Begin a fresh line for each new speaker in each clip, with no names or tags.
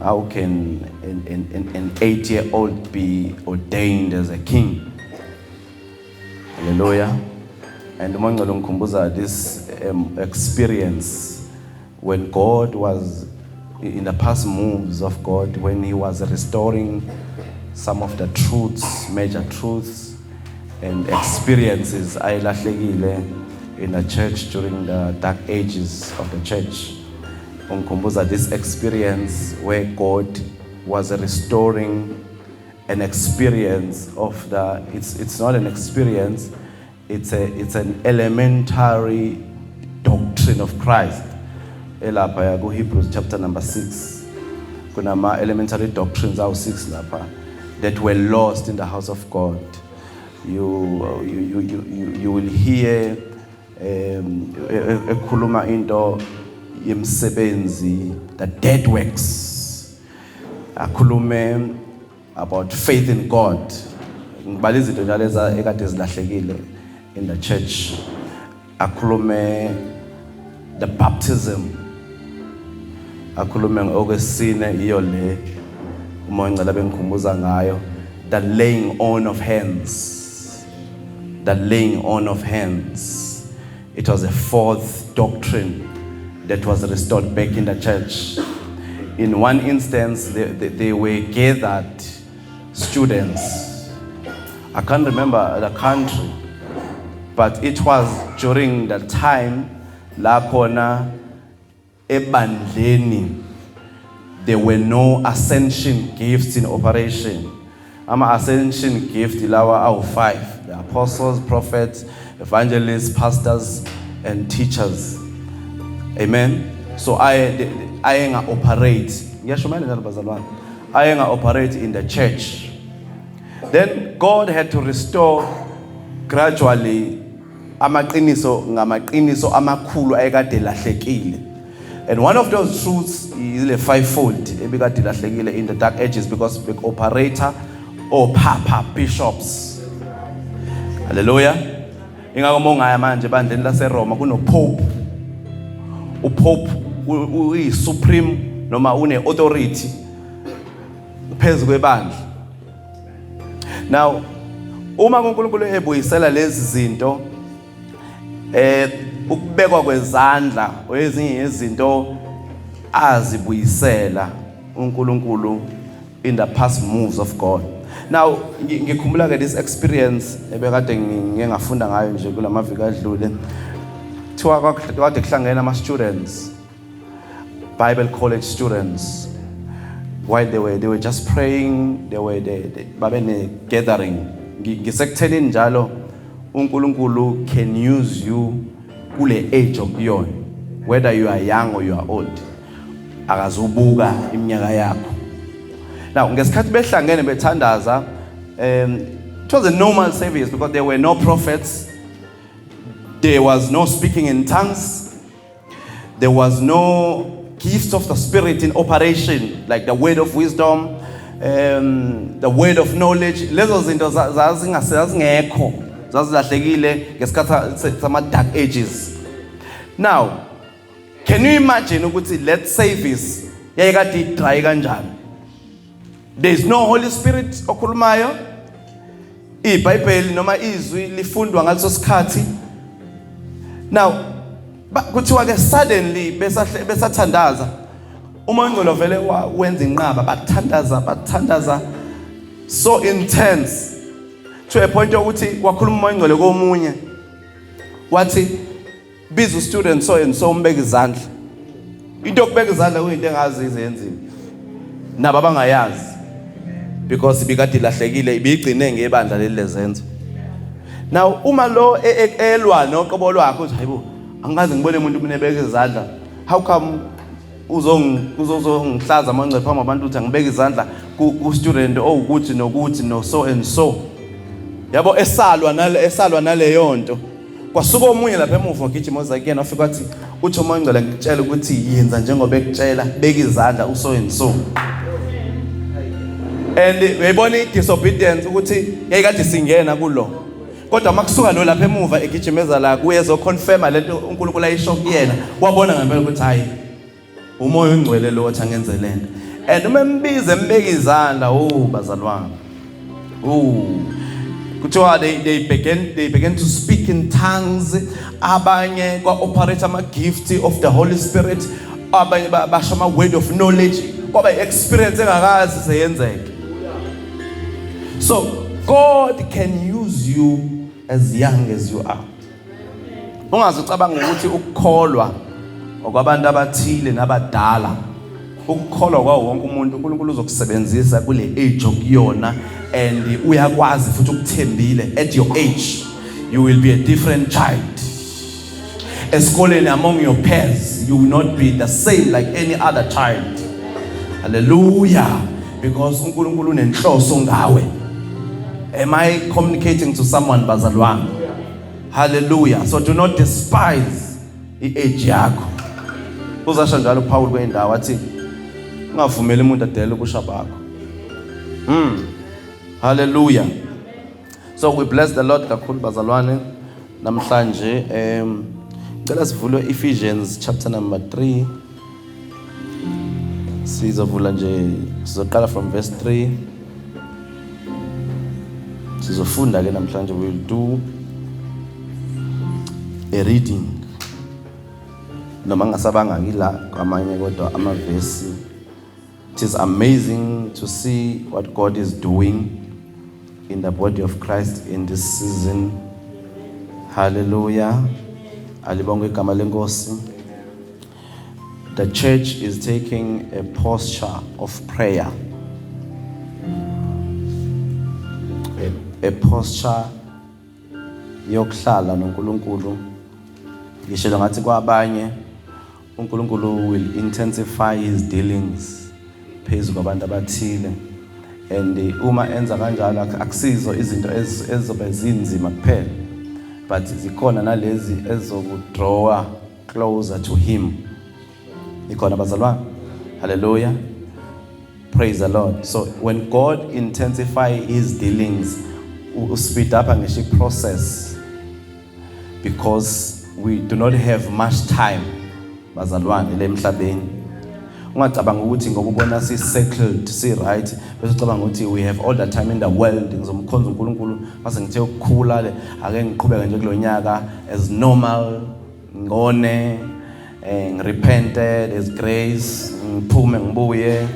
How can an 8-year-old be ordained as a king? Hallelujah. And uMoya oNgcwele ungikhumbuza this experience when God was in the past moves of God, when he was restoring some of the truths, major truths and experiences ayilahlekile in the church during the dark ages of the church. Ungikhumbuza this experience where God was restoring an experience of the it's not an experience, it's an elementary doctrine of Christ elapha ku Hebrews chapter number 6. Kunama elementary doctrines awu 6 lapha that were lost in the house of God. You will hear ekhuluma into yemsebenzi, the dead works, akhulume about faith in God. Ngibala izinto njalo ekade zilahlekile in the church. Akhulume the baptism, akhulume okwesine, iyo le uMoya oNgcwele bengikhumbuza ngayo, the laying on of hands. The laying on of hands, it was a fourth doctrine that was restored back in the church. In one instance, they were gathered students. I can't remember the country, but it was during the time la khona ebandleni there were no ascension gifts in operation. Ama ascension gift lawa awu 5, the apostles, prophets, evangelists, pastors and teachers. Amen. So I ayenga operate, ngiyashumayela njalo bazalwane, ayenga operate in the church. Then God had to restore gradually amaqiniso ngamaqiniso amakhulu ayekade lahlekile. And one of those truths is le fivefold ebikade lahlekile in the dark ages, because bek-operate opapa, bishops. Hallelujah. Ingakho uma ungaya manje ebandleni laseRoma kuno pope. Upope uyi supreme noma une authority phezu kwebandla. Now uma uNkulunkulu ebuyisela lezi zinto, ukubekwa kwezandla ezinye izinto azibuyisela uNkulunkulu in the past moves of God. Now ngikhumbula ke this experience ebekade ngike ngafunda ngayo nje kulamaviki adlule. Kuthiwa kade kuhlangene ama students, Bible college students. While they were just praying, they babe ne gathering. Ngisekuthenini njalo uNkulunkulu can use you kule age okuyona, whether you are young or you are old. Akazubuka iminyaka yakho. Now ngesikhathi behlangene bethandaza, it was a normal service because there were no prophets, there was no speaking in tongues, there was no gifts of the Spirit in operation, like the word of wisdom, the word of knowledge. Lezo zinto zazingekho, zazilahlekile ngesikhathi sama dark ages. Now can you imagine ukuthi let service yayikade idry kanjani? There is no Holy Spirit okhulumayo, iBhayibheli noma izwi lifundwa ngaleso sikhathi. Now kuthiwa ke suddenly besathandaza, uMoya oNgcwele vele wenza inqaba. Bathandaza, bathandaza so intense to a point yokuthi wakhuluma uMoya oNgcwele komunye wathi, "Biza student so and so, umbeka izandla." Into yokubeka izandla kuyinto engazi izenziwe nabo abangayazi because ibikade ilahlekile, ibigcine ngebandla leli lezenzo. Now uma lo elwa noqobo lwakhe uthi, "Hayibo, angikaze ngibone umuntu mina ebeka izandla. How come uzongihlaza amangcwele phambi kwabantu ukuthi angibeke izandla ku student owukuthi nokuthi no so and so?" Yabo, esalwa naleyo nto, kwasuka omunye lapha emuva wagijima oza kuyena, wafika wathi, uthi uMoya oNgcwele ngikutshela ukuthi yenza njengoba ekutshela, beka izandla uso and so. And uyayibona i-disobedience ukuthi yayikade singena kulo, kodwa makusuka lo lapha emuva egijimeza la kuye ezoconfirma lento uNkulunkulu ayisho kuyena, wabona ngempela ukuthi hayi. Umoya ongcwele lo othi angenze lento. And uma embiza embeka izandla, oh bazalwane. Oh. Kuthiwa they began to speak in tongues. Abanye kwa operate ama gift of the Holy Spirit. Abanye basho ama word of knowledge. Kwaba experience engakazi seyenzeke. So God can use you as young as you are. Ungaze ucabanga ukuthi ukukholwa okwabantu abathile nabadala, ukukholwa kwawo wonke umuntu. uNkulunkulu uzokusebenzisa kule age okuyona and uyakwazi futhi ukuthembile. At your age you will be a different child esikoleni. Among your peers you will not be the same like any other child. Hallelujah, because uNkulunkulu unenhloso ngawe. Am I communicating to someone, bazalwane? Hallelujah. So do not despise i-age yakho. Uzasho njalo uPaul kwendawo athi ungavumeli umuntu adele ubusha bakho. Hallelujah. So we bless the Lord kakhulu, bazalwane, namhlanje. Cela sivule Ephesians chapter number 3. Sizovula nje, sizoqala from verse 3. Sizofunda ke namhlanje. We will do a reading noma ngasabanga ngila kwamanye, kodwa amavesi. It is amazing to see what God is doing in the body of Christ in this season. Hallelujah, alibongwe igama lenkosi. The church is taking a posture of prayer, a posture yokuhlala noNkulunkulu. Ngishilo ngathi kwabanye uNkulunkulu will intensify his dealings phezu kwabantu abathile, and uma enza kanjalo akusizo izinto ezizobe zinzima kuphela, but zikhona nalezi ezokudrawa closer to him. Ikhona, bazalwane? Hallelujah, praise the Lord. So when God intensify his dealings, uspeed up ngisho process, because we do not have much time, bazalwane, le emhlabeni. Ungacabanga ukuthi ngoba ubona si settled, si right, bese ucabanga ukuthi we have all the time in the world, ngizomkhonza uNkulunkulu mase ngithe ukukhula le, ake ngiqhubeke nje kulonyaka as normal, ngone, ngirepented, there's grace, ngiphume ngibuye.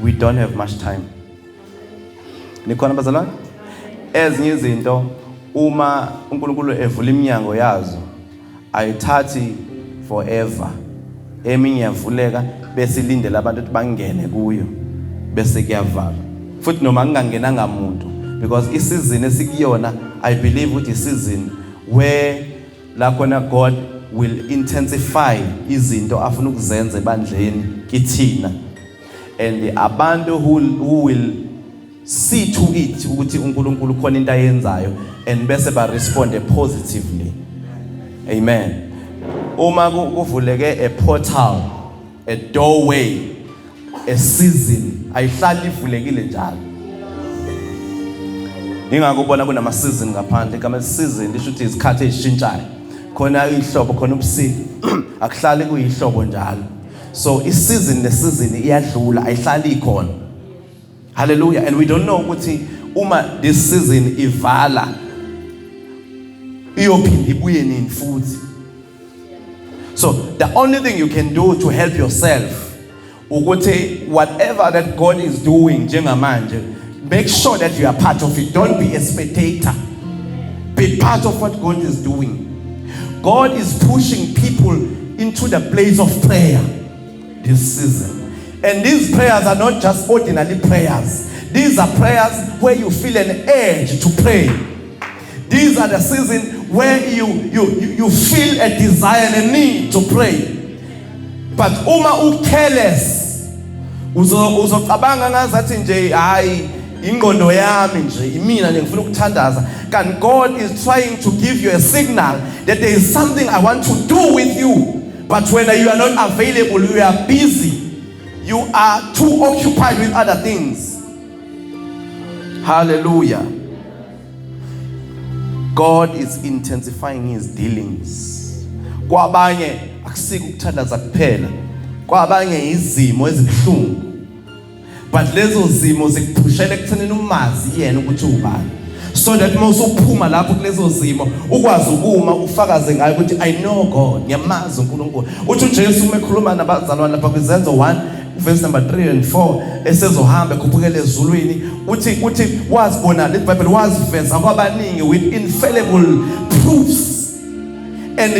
We don't have much time. Nikhona, bazalwane? Ezinye izinto uma uNkulunkulu evula iminyango yazo ayithathi forever. Eminye iyavuleka bese ilindele abantu ukuthi bangene kuyo, bese kuyavalwa futhi noma kungangenanga muntu, because isizini esikuyona, I believe ukuthi isizini where la khona God will intensify izinto afuna ukuzenza ebandleni kithina, and abantu who will see to it ukuthi uNkulunkulu khona into ayenzayo and bese ba respond positively. Amen. Uma kuvuleke a portal, a doorway, a season, ayihlali ivulekile njalo. Ingakho ubona kunama season ngaphandle. Igama season lisho ukuthi izikhathi ezishintshayo, khona ihlobo, khona ubusika, akuhlali kuyihlobo njalo. So isizini nesizini iyadlula, ayihlali ikhona. Hallelujah. And we don't know ukuthi uma this season ivala iyophinda ibuye nini futhi. So the only thing you can do to help yourself ukuthi whatever that God is doing njengamanje, make sure that you are part of it. Don't be a spectator. Be part of what God is doing. God is pushing people into the place of prayer this season, and these prayers are not just ordinary prayers. These are prayers where you feel an urge to pray. These are the season where you feel a desire and a need to pray. But uma ucareless, uzocabanga ngazathi nje hayi, ingqondo yami nje, imina nje ngifuna ukuthandaza. Kanti God is trying to give you a signal that there is something I want to do with you. But when you are not available, you are busy. You are too occupied with other things. Hallelujah. God is intensifying his dealings. Kwabanye akusiko ukuthandaza kuphela. Kwabanye izimo ezibuhlungu, but lezo zimo zikuphushela ekuthenini umazi yena ukuthi ubani, so that uma usuphuma lapho kulezo zimo ukwazi ukuma ufakaze ngayo ukuthi I know God, ngiyamazi uNkulunkulu. Uthi uJesu uma ekhuluma nabazalwane lapha kwiZenzo 1 verse number 3 and 4, esezohamba ekhuphukela ezulwini, uthi wazibona leBhayibheli, waziveza kwabaningi with infallible proofs, and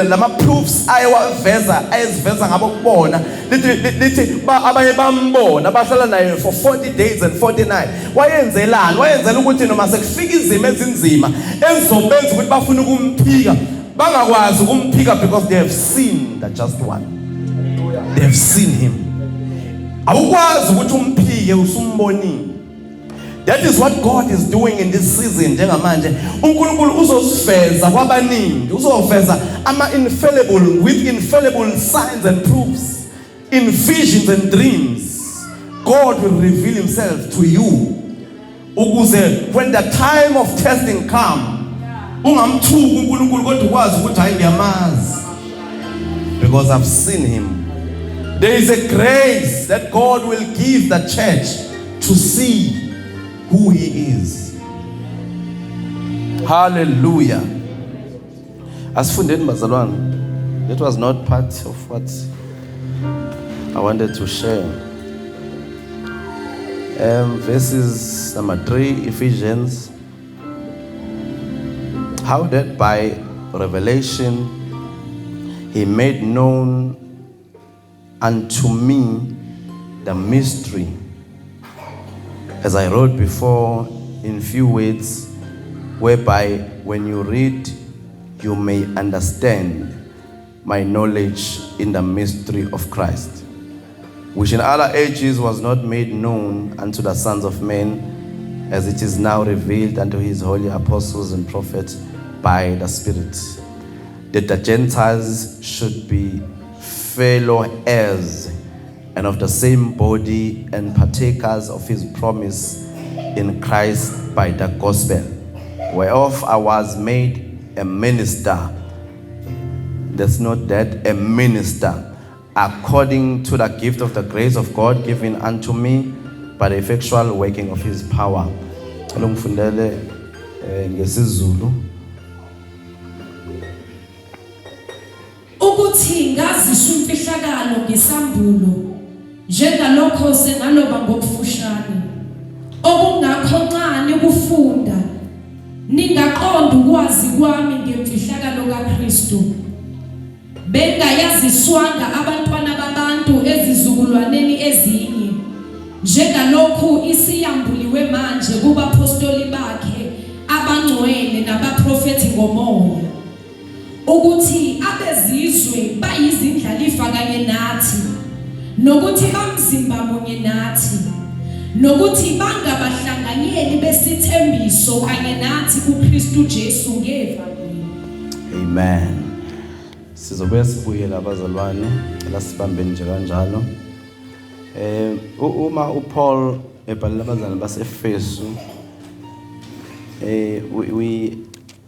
lama proofs ayewaveza, ayeziveza ngabo kubona, lithi abanye bambona, bahlala naye for 40 days and 40 nights. Wayenzelani? Wayenzela ukuthi noma sekufika izimo ezinzima ezizobenza ukuthi bafune ukumphika, bangakwazi ukumphika, because they have seen the just one, they have seen him. Awukwazi ukuthi umphike usumbonile. That is what God is doing in this season. Njengamanje uNkulunkulu uzosiveza kwabaningi, uzoveza ama infallible with infallible signs and proofs in visions and dreams. God will reveal himself to you ukuze when the time of testing come, ungamthuki uNkulunkulu, kodwa ukwazi ukuthi hayi, ngiyamazi because I've seen him. There is a grace that God will give the church to see who he is. Hallelujah. Asifundeni, bazalwane. That was not part of what I wanted to share. Verses number 3, Ephesians. How that by revelation he made known unto me the mystery, as I wrote before in few words, whereby when you read, you may understand my knowledge in the mystery of Christ, which in other ages was not made known unto the sons of men, as it is now revealed unto his holy apostles and prophets by the Spirit, that the Gentiles should be fellow heirs and of the same body and partakers of his promise in Christ by the gospel, whereof I was made a minister. That's not that, a minister, according to the gift of the grace of God given unto me by the effectual working of his power. Cela ungifundele ngesiZulu.
Ukuthi ngaziswa imfihlakalo ngesambulo, njengalokho sengaloba ngokufushane, okungakho nxa nikufunda ningaqonda ukwazi kwami ngemfihlakalo kaKristu, bengayaziswanga abantwana babantu ezizukulwaneni ezinye, njengalokhu isiyambuliwe manje kubapostoli bakhe abangcwele nabaprofethi ngomoya, ukuthi abezizwe bayizindlalifa kanye nathi, nokuthi bamzimba munye nathi, nokuthi bangabahlanganyeli besithembiso kanye nathi kuKristu Jesu ngevangeli.
Amen. Sizobuya sibuyela, abazalwane, cela sibambeni nje kanjalo. Uma uPaul ebhalela abazalwane baseEfesu, we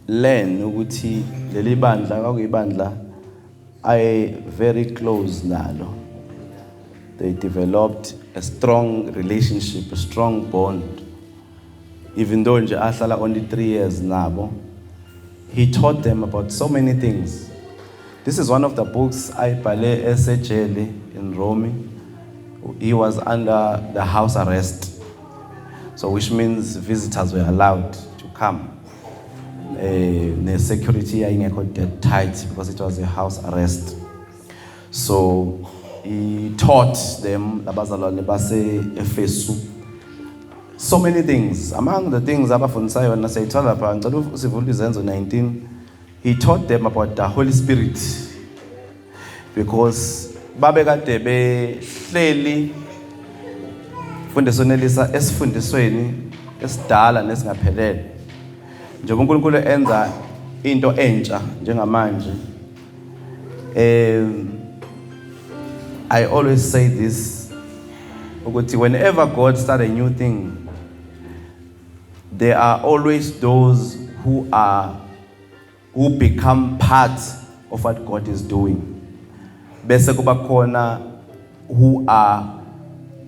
learn ukuthi leli bandla kwakuyibandla aye very close nalo. They developed a strong relationship, a strong bond. Even though nje ahlala only 3 years nabo, he taught them about so many things. This is one of the books ayibhale esejele in Rome. He was under the house arrest, so which means visitors were allowed to come. The security yayingekho that tight because it was a house arrest. So he taught them, labazalwane base Efesu, so many things. Among the things abafundisa yona siyayithola lapha, ngicela usivule iZenzo 19. He taught them about the Holy Spirit, because babekade behleli, mfundisi Onelisa, esifundisweni esidala nesingaphelele. Njengoba uNkulunkulu enza into entsha njengamanje, I always say this, ukuthi whenever God start a new thing, there are always those who become part of what God is doing. Bese kuba khona who are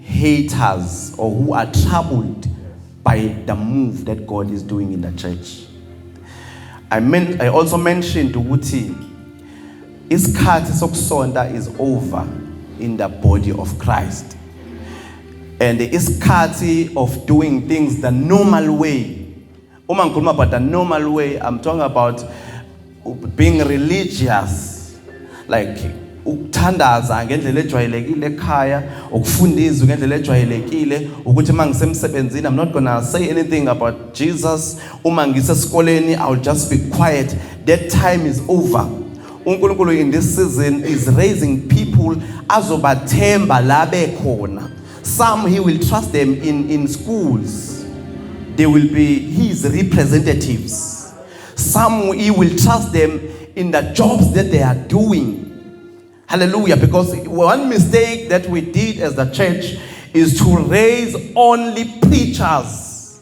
haters or who are troubled by the move that God is doing in the church. I mean, I also mentioned ukuthi isikhathi sokusonta is over in the body of Christ. And isikhathi of doing things the normal way. Uma ngikhuluma about the normal way, I'm talking about being religious. Like ukuthandaza ngendlela ejwayelekile ekhaya, ukufunda izwi ngendlela ejwayelekile, ukuthi uma ngisemsebenzini I'm not gonna say anything about Jesus. Uma ngisesikoleni I'll just be quiet. That time is over. UNkulunkulu in this season is raising people azobathemba la bekhona. Some he will trust them in schools. They will be his representatives. Some he will trust them in the jobs that they are doing. Hallelujah. Because one mistake that we did as the church is to raise only preachers,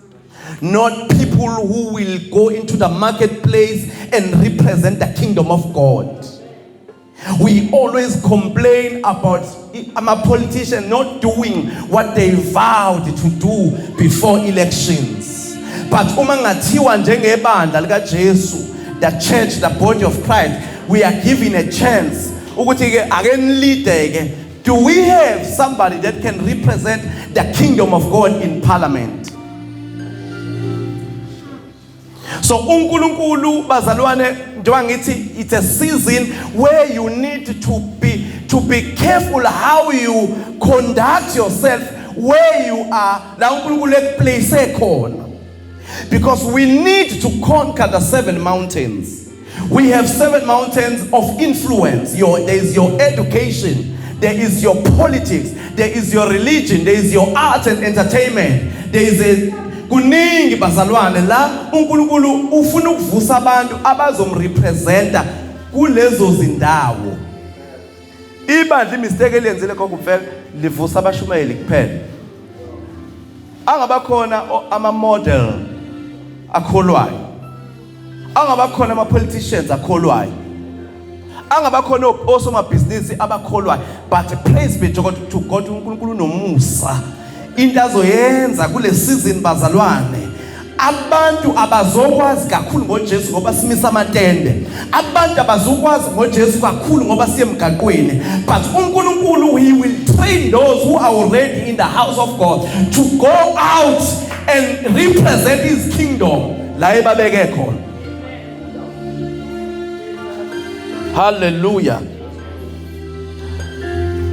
not people who will go into the marketplace and represent the kingdom of God. We always complain about our politicians not doing what they vowed to do before elections. But uma ngathiwa njengebandla likaJesu, the church, the body of Christ, we are given a chance ukuthi ke ake nilide ke. Do we have somebody that can represent the kingdom of God in parliament? So uNkulunkulu bazalwane, njengoba ngithi it's a season where you need to be careful how you conduct yourself where you are, la uNkulunkulu ekuplace khona, because we need to conquer the seven mountains. We have seven mountains of influence. Your there is your education, there is your politics, there is your religion, there is your art and entertainment, there is a kuningi bazalwane la uNkulunkulu ufuna ukuvusa abantu abazomrepresenta kulezo zindawo. Ibandla, imistake eliyenzile kokuvela, livusa abashumayeli kuphela. Angabakhona ama-model akholwayo, angabakhona ama-politicians akholwayo, angabakhona osomabhizinisi abakholwayo, but praise be to God, uNkulunkulu unomusa. Into azoyenza kule season bazalwane, abantu abazokwazi kakhulu ngoJesu ngoba simisa amatende, abantu abazokwazi ngoJesu kakhulu ngoba siye emgaqweni, but uNkulunkulu, he will train those who are already in the house of God to go out and represent his kingdom la ebabeke khona. Hallelujah.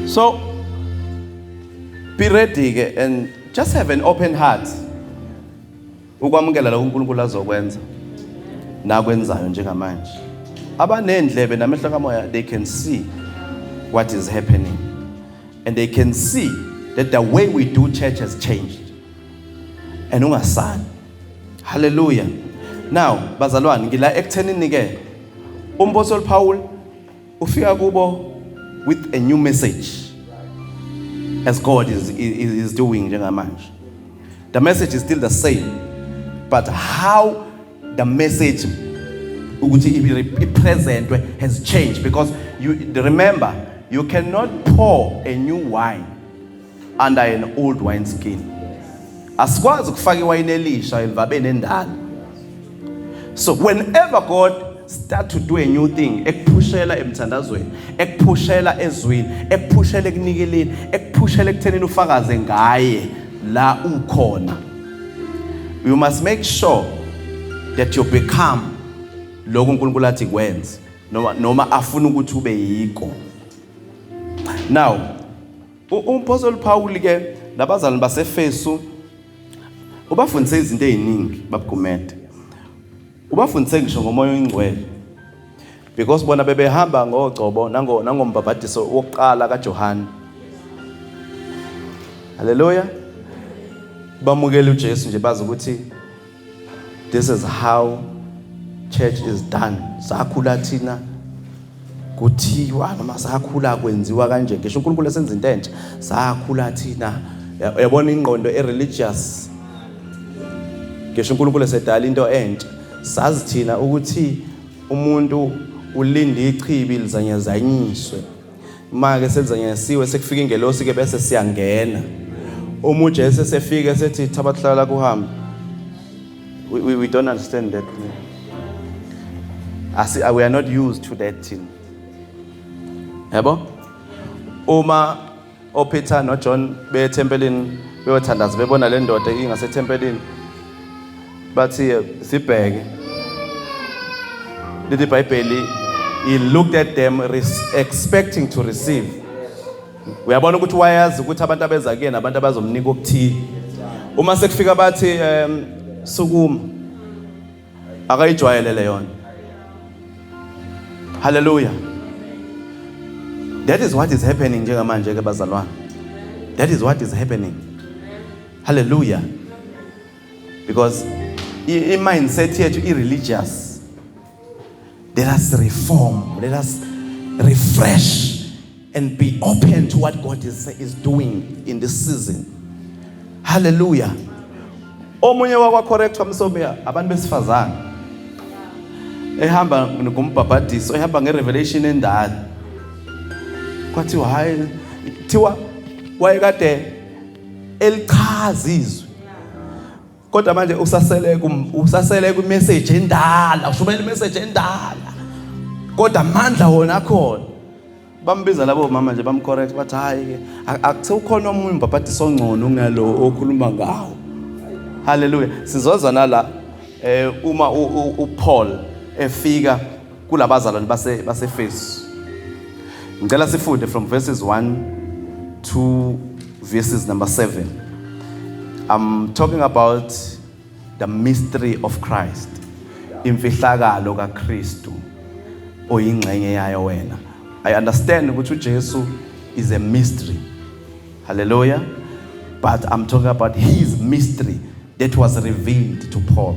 So be ready ke and just have an open heart ukwamukela lokho uNkulunkulu azokwenza nakwenzayo njengamanje. Abanendlebe namehlo kamoya, they can see what is happening and they can see that the way we do church has changed, and ungasali. Hallelujah. Now bazalwane, ngila ekuthenini ke umpostoli Paul ufika kubo with a new message, as God is doing njengamanje. The message is still the same, but how the message ukuthi ipresentwe has changed, because you remember, you cannot pour a new wine under an old wine skin. Asikwazi ukufaka iwayini elisha elivabeni endala. So whenever God start to do a new thing, ekuphushela emthandazweni, ekuphushela ezwini, ekuphushela ekunikeleni, ekuphushela ekuthenini ufakaze ngaye la ukhona, you must make sure that you become lokhu uNkulunkulu athi kwenze noma afuna ukuthi ube yiko. Now umpostoli Paul ke nabazalwane baseFesu ubafundise izinto eziningi, babugumede, ubafundise ngisho ngoMoya oNgcwele, because bona bebehamba ngogcobo nangombhabhadiso wokuqala kaJohane. Haleluya. Bamukela uJesu nje, bazi ukuthi this is how church is done, sakhula thina kuthiwa noma sakhula kwenziwa kanje, ngisho uNkulunkulu esenza into entsha. Sakhula thina, uyabona ingqondo e-religious, ngisho uNkulunkulu esedala into entsha. Sazi thina ukuthi umuntu ulinda ichibi lizanyazanyiswe. Uma-ke selizanyanyisiwe, sekufika ingelosi-ke, bese siyangena. Uma uJesu esefika sethi, "Thabatha hlala kuhambe," we don't understand that. Asi, we are not used to that thing, yabo. Uma oPeter noJohn bethempelini beyothandaza, bebona le ndoda ingasethempelini, bathi, "Sibheke." Lithi iBhayibheli, he looked at them expecting to receive. Uyabona ukuthi wayazi ukuthi abantu abeza kuyena abantu abazomnika okuthile. Uma sekufika bathi, "Sukuma," akayijwayele leyona. Hallelujah. That is what is happening njengamanje ke, bazalwane. That is what is happening. Hallelujah. Because i-mindset yethu i-religious. Let us reform, let us refresh and be open to what God is doing in this season. Hallelujah. Omunye wakwa correct wamsomiya abantu besifazane ehamba ngombhabhadiso, ehamba ngerevelation endala, kwathiwa hayi, thiwa wayekade elichaza izwi, kodwa manje usasele kwimessage endala, ushumayela imessage endala, kodwa amandla wona akhona. Bambiza labo mama nje, bamcorrect, bathi, "Hayi ke, akuthi ukhona omunye umbhabhadiso ongcono kunalo okhuluma ngawo." Haleluya. Sizozwa nala uma uPaul efika kulabazalwane baseEfesu. Ngicela sifunde from verses 1 to verses number 7. I'm talking about the mystery of Christ, imfihlakalo kaKristu oyingxenye yayo wena. I understand ukuthi uJesu is a mystery. Hallelujah. But I'm talking about his mystery that was revealed to Paul.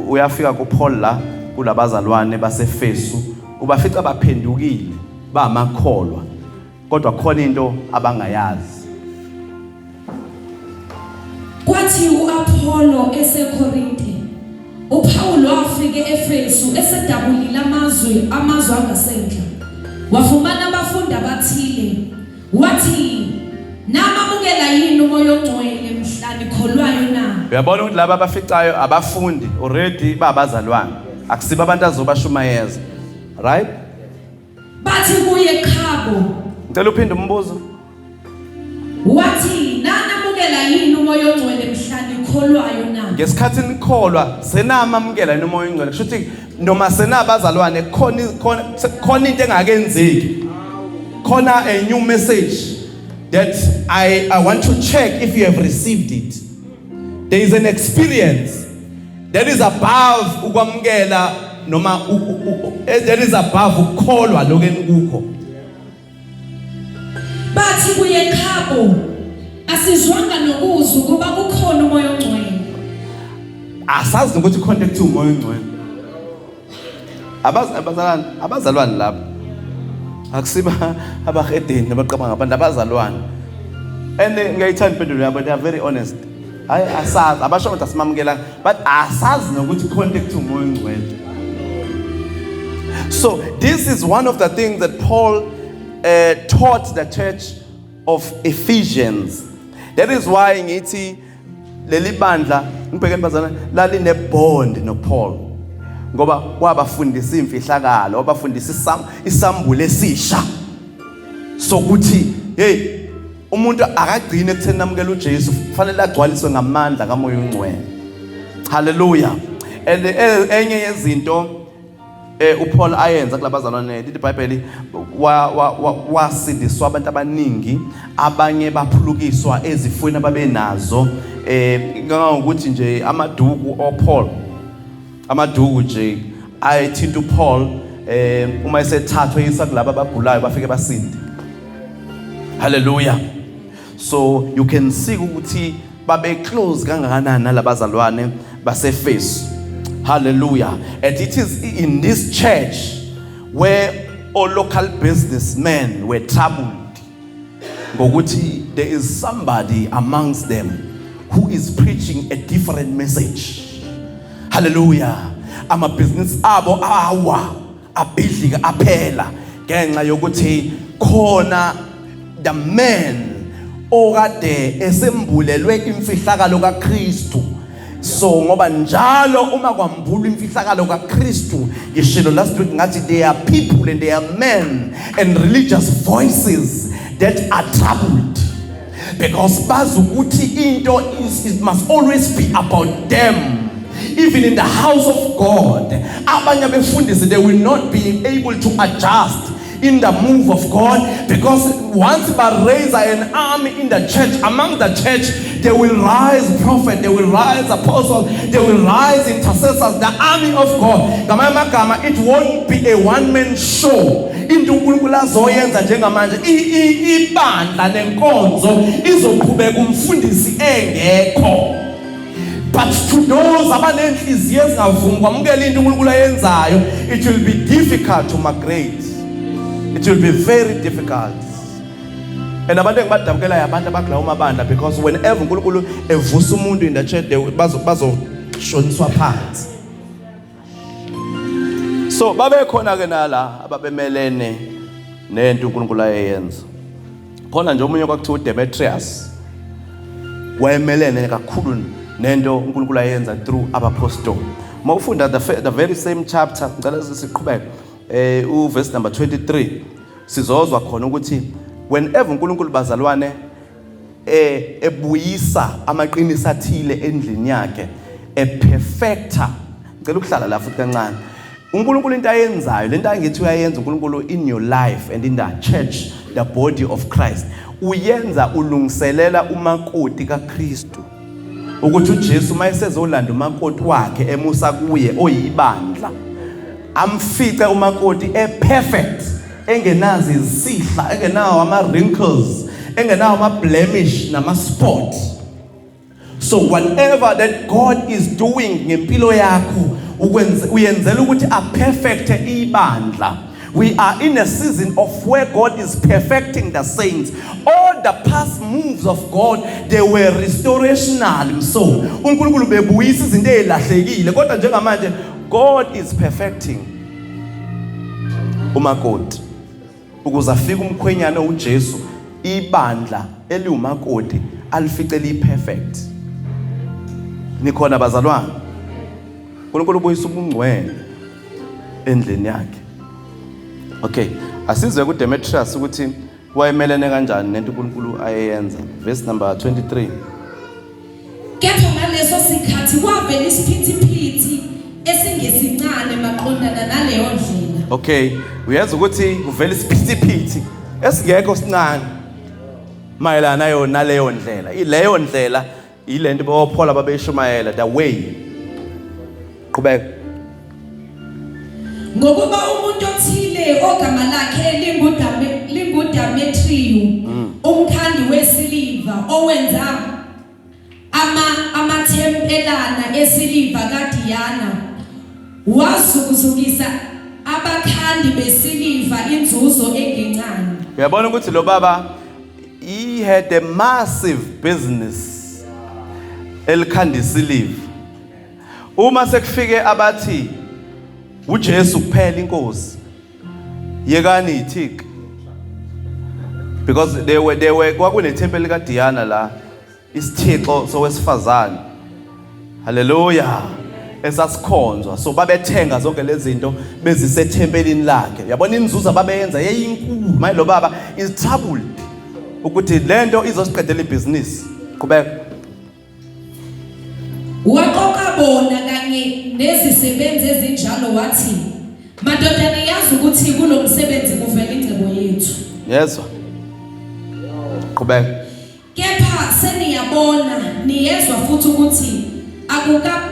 Uyafika kuPaul la kulabazalwane baseFesu, ubafica baphendukile, bamakholwa, kodwa khona into abangayazi.
Kwathi uApollo eseKorinte, uPaul wafika eEfesu esedabulile amazwe angasenhla. Wafumana abafundi abathile. Wathi, "Namamukela yini uMoya oNgcwele mhla nikholwayo na?"
Uyabona ukuthi laba abaficayo abafundi already babazalwane, akusibo abantu azobashumayeza, right?
Bathi kuye, "Qhabo."
Ngicela uphinde umbuzo.
Wathi, "Nanamukela yini uMoya oNgcwele mhla nikholwayo na?"
Ngesikhathi nikholwa, senamamukela yini uMoya oNgcwele? Kusho ukuthi noma senabazalwane, khona into engakenzeki, khona a new message that I want to check if you have received it. There is an experience that is above ukwamukela noma that is above ukukholwa lokho enikukho.
Bathi kuye, "Qhabo, asizwanga nokuzwa ukuba kukhona uMoya oNgcwele."
Asazi nokuthi khona ekuthiwa uMoya oNgcwele. Abazalwane lapha akusiba abahedeni abaqaba ngabantu, abazalwane. And ngiyayithanda impendulo yabo, they are very honest. Hayi, asazi. Abasho ukuthi asimamukela, but asazi nokuthi khona ekuthiwa uMoya oNgcwele. So this is one of the things that Paul taught the church of Ephesians. That is why ngithi leli bandla, ngibhekeni bazalwane, laline bond noPaul, ngoba wabafundisa imfihlakalo, wabafundisa isambulo esisha sokuthi, hey, umuntu akagcine ekutheni namukela uJesu, kufanele agcwaliswe ngamandla kaMoya oNgcwele. Hallelujah. And enye yezinto uPaul ayenza kulabazalwane, lithi iBhayibheli wasindiswa abantu abaningi, abanye baphulukiswa ezifweni ababenazo, kangangokuthi nje amaduku oPaul, amaduku nje ayethinta uPaul, uma esethathwa eyisa kulabo abagulayo, bafike basinde. Hallelujah. So you can see ukuthi babe close kangakanani nalabazalwane baseFesu. Hallelujah. And it is in this church where all local businessmen were troubled ngokuthi there is somebody amongst them who is preaching a different message. Hallelujah. Amabhizinisi abo awa, abhidlika, aphela ngenxa yokuthi Khona the man okade esembulelwe imfihlakalo kaKristu. So ngoba njalo uma kwambulwa imfihlakalo kaKristu, ngishilo last week ngathi there are people and there are men and religious voices that are troubled because bazi ukuthi into is, it must always be about them. Even in the house of God, abanye abefundisi, they will not be able to adjust in the move of God, because once ba raise an army in the church, among the church, they will rise prophet, they will rise apostle, they will rise intercessors, the army of God. Ngamanye amagama, it won't be a one man show. Into uNkulunkulu azoyenza njengamanje, ibandla nenkonzo izoqhubeka umfundisi engekho. But to those abanenhliziyo ezingavumi kwamukela into uNkulunkulu ayenzayo, it will be difficult to migrate. It will be very difficult. And abantu engibadabukelayo abantu abakulawo mabandla, because whenever uNkulunkulu evusa umuntu in the church, they bazoshoniswa phansi. So babekhona ke nala ababemelene nento uNkulunkulu ayeyenza. Khona nje omunye kwakuthiwa uDemetrius, wayemelene kakhulu nento uNkulunkulu ayenza through abapostoli. Uma ufunda the very same chapter, ngicela siqhubeke, uverse number 23, sizozwa khona ukuthi whenever uNkulunkulu, bazalwane, ebuyisa amaqiniso athile endlini yakhe, eperfecta. Ngicela ukuhlala la futhi kancane. uNkulunkulu into ayenzayo, lento angithi uyayenza uNkulunkulu in your life and in the church, the body of Christ, uyenza ulungiselela umakoti kaKristu, ukuthi uJesu mayesezolanda umakoti wakhe emusa kuye oyibandla, amfice umakoti eperfect, engenazi izisihla, engenawo ama wrinkles, engenawo ama blemish nama spot. So whatever that God is doing ngempilo yakho, ukwenza uyenzela ukuthi aperfect ibandla. We are in a season of where God is perfecting the saints. All the past moves of God, they were restorational. So uNkulunkulu bebuyisa izinto ezilahlekile, kodwa njengamanje God is perfecting umakoti ukuze afike umkhwenyana uJesu, ibandla eliwumakoti alifice liperfect. Nikhona, bazalwane? uNkulunkulu ubuyisa ubungcwele endlini yakhe. Okay, asizwe kuDemetrius ukuthi wayemelene kanjani nento uNkulunkulu ayeyenza. Verse number 23.
Kepha ngaleso sikhathi kwavela isiphithiphithi esingesincane maqondana naleyo ndlela.
Okay, uyazi ukuthi kuvela isiphithiphithi esingekho sincane mayelana nayo naleyo ndlela. Ileyo ndlela ilento boPaul ababeyishumayela, the way. Qhubeka.
Ngokuba umuntu othile ogama lakhe linguDemetriyu, umkhandi wesiliva, owenza amathempelana esiliva kaDiyana, wazukuzukisa abakhandi besiliva inzuzo engencane.
Uyabona ukuthi lo baba, he had a massive business elikhanda isiliva. Uma sekufike abathi uJesu kuphela inkosi, yekani ithixo, because they were kwakunethempeli kaDiana la, isithixo sowesifazane, haleluya, esasikhonzwa. So babethenga zonke lezi zinto bezisethempelini lakhe. Yabona inzuzo ababeyenza yeyinkulu. Manje lo baba is troubled ukuthi lento izosiqedela ibhizinisi. Qhubeka.
Waqoqa bona kanye nezisebenzi ezinjalo wathi, "Madoda, niyazi ukuthi kulo msebenzi kuvela ingcebo yethu."
Yezwa, qhubeka.
Kepha seniyabona, niyezwa futhi ukuthi akuka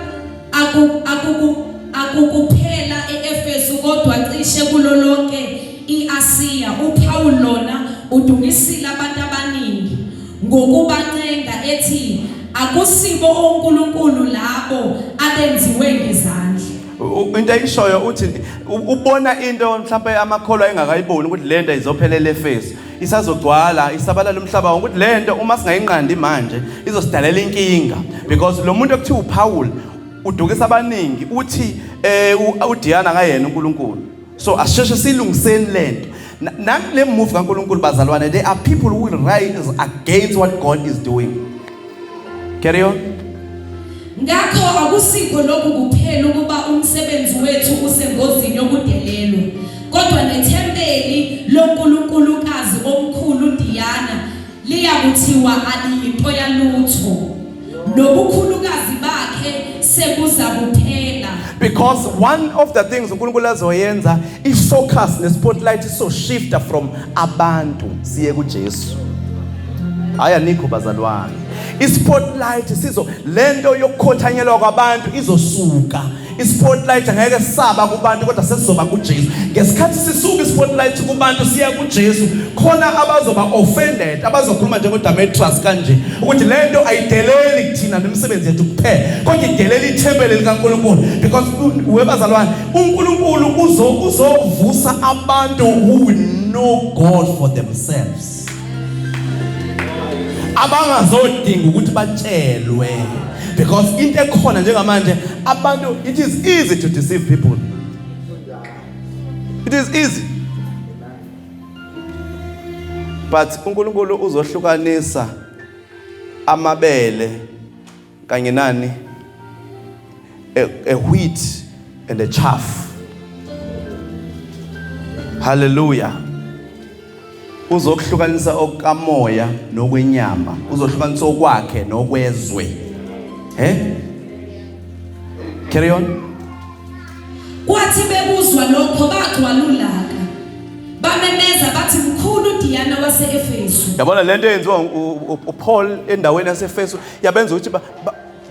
aku akuku akukuphela eEfesu kodwa cishe kulo lonke iAsiya, uPaul lona udukisile abantu abaningi ngokubancenga ethi akusibo onkulunkulu labo abenziwe ngezandla.
Into ayishoyo uthi ubona into mhlawumbe amakholwa engakayiboni, ukuthi lento izophelela eFesu, isazogcwala isabalala umhlaba wonke, ukuthi lento uma singayinqandi manje izosidalela inkinga, because lo muntu ekuthiwa uPaul udukisa abaningi, uthi uDiana ngayena uNkulunkulu. So asisheshe silungiseni lento. Nakule move kaNkulunkulu bazalwane, there are people who will rise against what God is doing. Carry on.
Ngakho akusikho lokhu kuphela ukuba umsebenzi wethu usengozini yokudelelwa, kodwa nethempeli lonkulunkulukazi omkhulu Diana liyakuthiwa aliyinto yalutho, nobukhulukazi bakhe sebuza kuphela.
Because one of the things uNkulunkulu azoyenza, ifocus nespotlight so shifta from abantu siye kuJesu. Hayi, anikho bazalwane. Ispotlight sizo lento yokukhothanyelwa kwabantu izosuka. Ispotlight angeke saba kubantu kodwa sesizoba kuJesu. Ngesikhathi sisuka ispotlight kubantu siya kuJesu, khona abazoba offended, abazokhuluma njengoDemetrius kanje ukuthi lento ayideleli kuthina nemisebenzi yethu kuphela, kodwa idelela ithempeli likaNkulunkulu. Because webazalwane, uNkulunkulu uzovusa abantu who will know God for themselves, abangazodinga ukuthi batshelwe, because into ekhona njengamanje abantu, it is easy to deceive people, it is easy, but uNkulunkulu uzohlukanisa amabele kanye nani, a wheat and a chaff. Hallelujah. Uzokuhlukanisa okamoya nokwenyama, uzohlukanisa okwakhe nokwezwe. Carry on.
Kwathi bekuzwa lokho bagcwala ulaka, bamemeza bathi, "Mkhulu Diana wase-Efesu."
Yabona lento eyenziwa uPaul endaweni yaseFesu yabenza ukuthi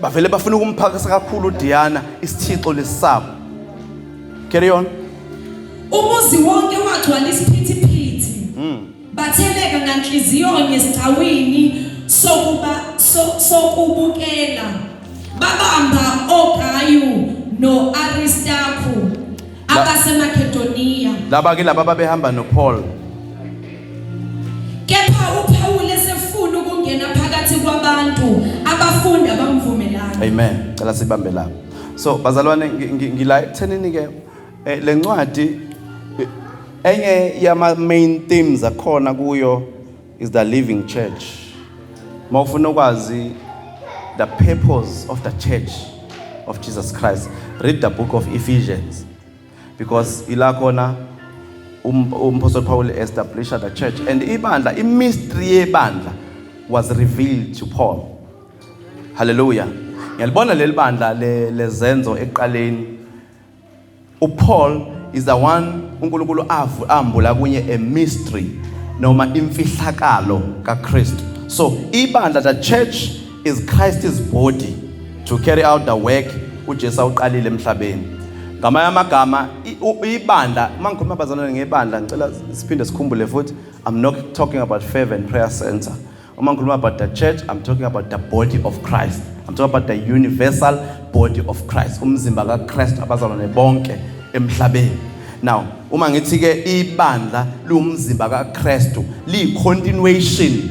bavele bafuna ukumphakisa kakhulu uDiana, isithixo lesabo. Carry on.
Umuzi wonke wagcwala isiphithiphithi. Batheleka nganhliziyonye esigcawini sokuba sokubukela. Babamba oGayu noAristarku abaseMakedoniya.
Laba ke laba babehamba noPaul.
Kepha uPaul esefuna ukungena phakathi kwabantu, abafundi abamvumelana.
Amen. Cela sibambe lapho. So bazalwane, ngila ekuthenini ke lencwadi, enye yama main themes akhona kuyo is the living church. Mawufuna ukwazi the purpose of the church of Jesus Christ, read the book of Ephesians, because ila khona umpostoli Paul established the church and ibandla, imystery yebandla was revealed to Paul. Hallelujah. Ngiyalibona leli bandla lezenzo ekuqaleni. uPaul is the one uNkulunkulu ambula kunye a mystery noma imfihlakalo kaKristu. So ibandla, the church, is Christ's body to carry out the work uJesu awuqalile emhlabeni. Ngamanye amagama, ibandla, uma ngikhuluma bazalwane ngebandla, ngicela siphinde sikhumbule futhi, I'm not talking about Fervent and Prayer Center. Uma ngikhuluma about the church, I'm talking about the body of Christ. I'm talking about the universal body of Christ, umzimba kaKristu, abazalwane bonke emhlabeni. Now uma ngithi ke ibandla liwumzimba kaKristu, liyi continuation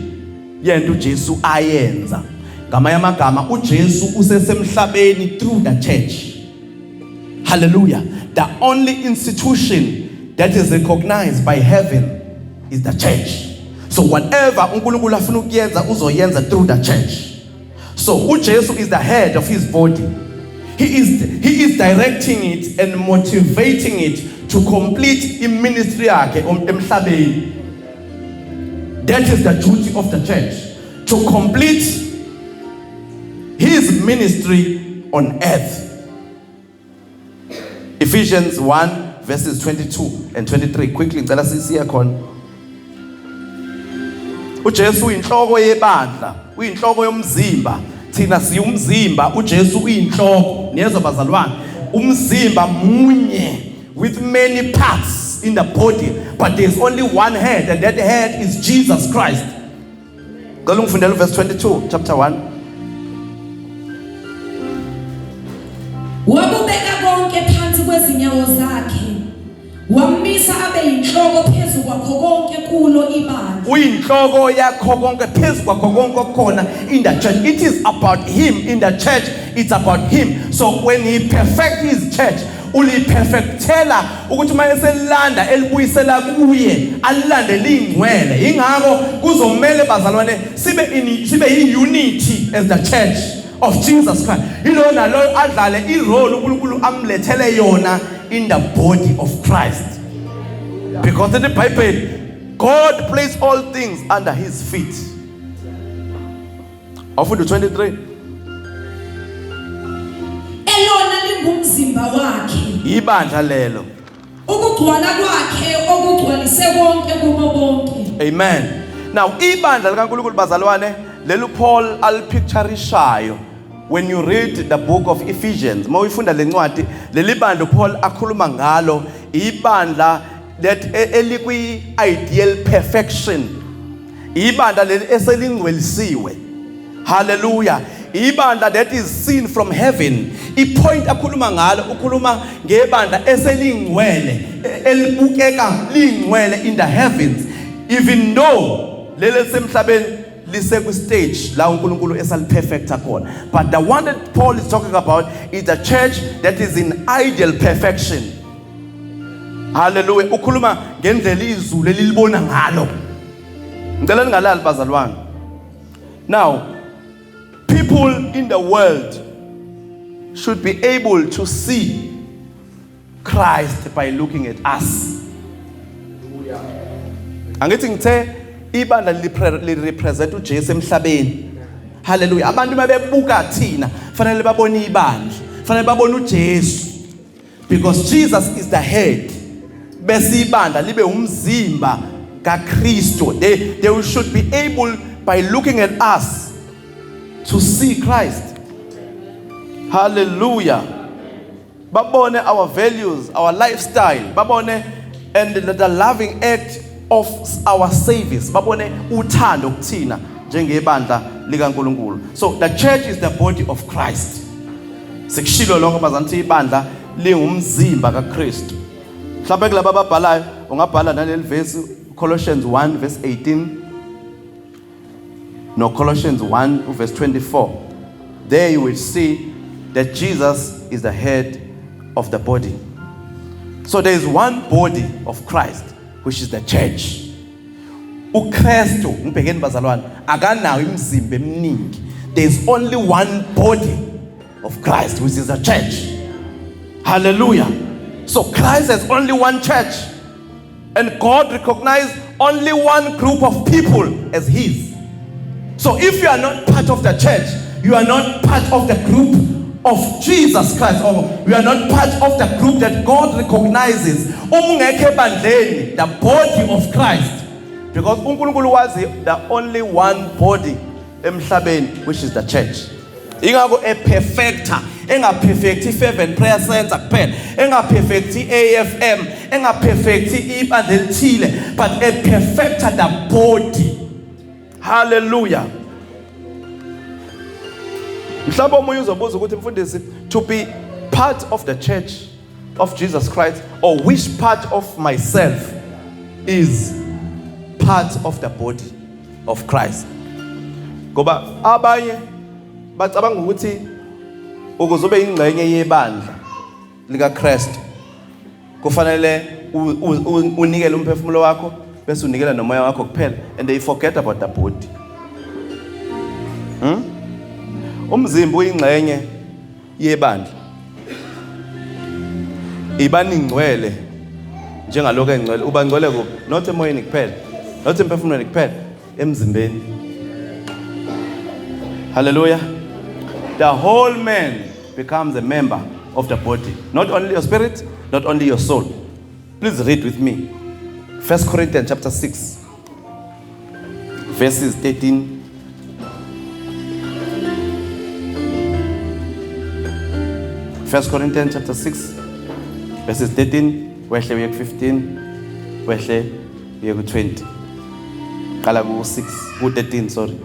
yento uJesu ayenza. Ngamanye amagama, uJesu usesemhlabeni through the church. Hallelujah. The only institution that is recognized by heaven is the church. So whatever uNkulunkulu afuna ukuyenza, uzoyenza through the church. So uJesu is the head of his body. He is directing it and motivating it to complete iministry yakhe emhlabeni. That is the duty of the church, to complete his ministry on earth. Ephesians 1 verses 22 and 23, quickly, ngicela sisiye khona. uJesu uyinhloko yebandla, uyinhloko yomzimba. Thina siyumzimba, uJesu uyinhloko. Niyezwa bazalwane? Umzimba munye with many parts in the body, but there's only one head, and that head is Jesus Christ. Ngicela ungifundele verse 22, chapter 1.
Wakubeka konke phansi kwezinyawo zakhe, wammisa abe yinhloko phezu kwakho konke kulo ibandla.
Uyinhloko yakho konke, phezu kwakho konke okukhona in the church. It is about him. In the church, it's about him. So when he perfect his church, Uliperfectela ukuthi uma eselanda elibuyisela kuye alilande lingcwele. Ingakho kuzomele bazalwane sibe in sibe yi-unity as the church of Jesus Christ. Yilo naloyo adlale irole uNkulunkulu amlethele yona in the body of Christ. Because in the Bible God placed all things under his feet. Awufunda u-23.
Elona lingumzimba wakhe.
Ibandla lelo.
Ukugcwala kwakhe okugcwalise konke kubo bonke.
Amen. Now ibandla likaNkulunkulu bazalwane lelu Paul alipicturishayo when you read the book of Ephesians mawuyifunda lencwadi leli bandla uPaul akhuluma ngalo ibandla that elikwi ideal perfection ibandla leli eselingcwelisiwe. Hallelujah. Ibandla that is seen from heaven. Ipoint akhuluma ngalo ukhuluma ngebandla eselingcwele elibukeka lingcwele in the heavens, even though leli semhlabeni lisekwi stage la uNkulunkulu esaliperfecta khona, but the one that Paul is talking about is the church that is in ideal perfection. Hallelujah. Ukhuluma ngendlela izulu elilibona ngalo. Ngicela ningalali bazalwane. Now people in the world should be able to see Christ by looking at us. Angithi ngithe ibandla li represent uJesu emhlabeni. Hallelujah. Abantu mabebuka thina fanele babone ibandla, fanele babone uJesu, because Jesus is the head, bese ibandla libe umzimba kaKristu. They should be able by looking at us to see Christ. Hallelujah. Babone our values, our lifestyle, babone and the loving act of our service, babone uthando kuthina njengebandla likaNkulunkulu. So the church is the body of Christ. Sikushilo lokho bazanti, ibandla lingumzimba kaKristu. Mhlawumbe kulabo ababhalayo ungabhala naleli verse, Colossians 1 verse 18 no Colossians 1 verse 24. There you will see that Jesus is the head of the body. So there is one body of Christ, which is the church. uKristu, ngibhekeni bazalwane, akanawo imizimba eminingi. There is only one body of Christ, which is the church. Hallelujah. So Christ has only one church and God recognized only one group of people as his. So if you are not part of the church, you are not part of the group of Jesus Christ, or you are not part of the group that God recognizes. Uma ungekho ebandleni, the body of Christ, because uNkulunkulu wazi the only one body emhlabeni, which is the church. Ingakho eperfecta, engaperfect i-Fervent Prayer Center kuphela, engaperfect i-AFM, engaperfect ibandla elithile, but eperfecta the body. Hallelujah. Mhlawumbe omunye uzobuza ukuthi, mfundisi, to be part of the church of Jesus Christ, or which part of myself is part of the body of Christ? Ngoba abanye bacabanga ukuthi ukuze ube ingxenye yebandla likaKristu kufanele unikele umphefumulo wakho bese unikela nomoya wakho kuphela, and they forget about the body. Umzimba uyingxenye yebandla. Ibaningcwele njengalokho engcwele. Uba ngcwele kuphi? Not emoyeni kuphela, not emphefumulweni kuphela, emzimbeni. Hallelujah. The whole man becomes a member of the body, not only your spirit, not only your soul. Please read with me First Corinthians chapter 6 verses 13. First Corinthians chapter 6 verses 13 wehle uye ku-15, wehle uye ku-20. Qala ku-6, ku-13, sorry.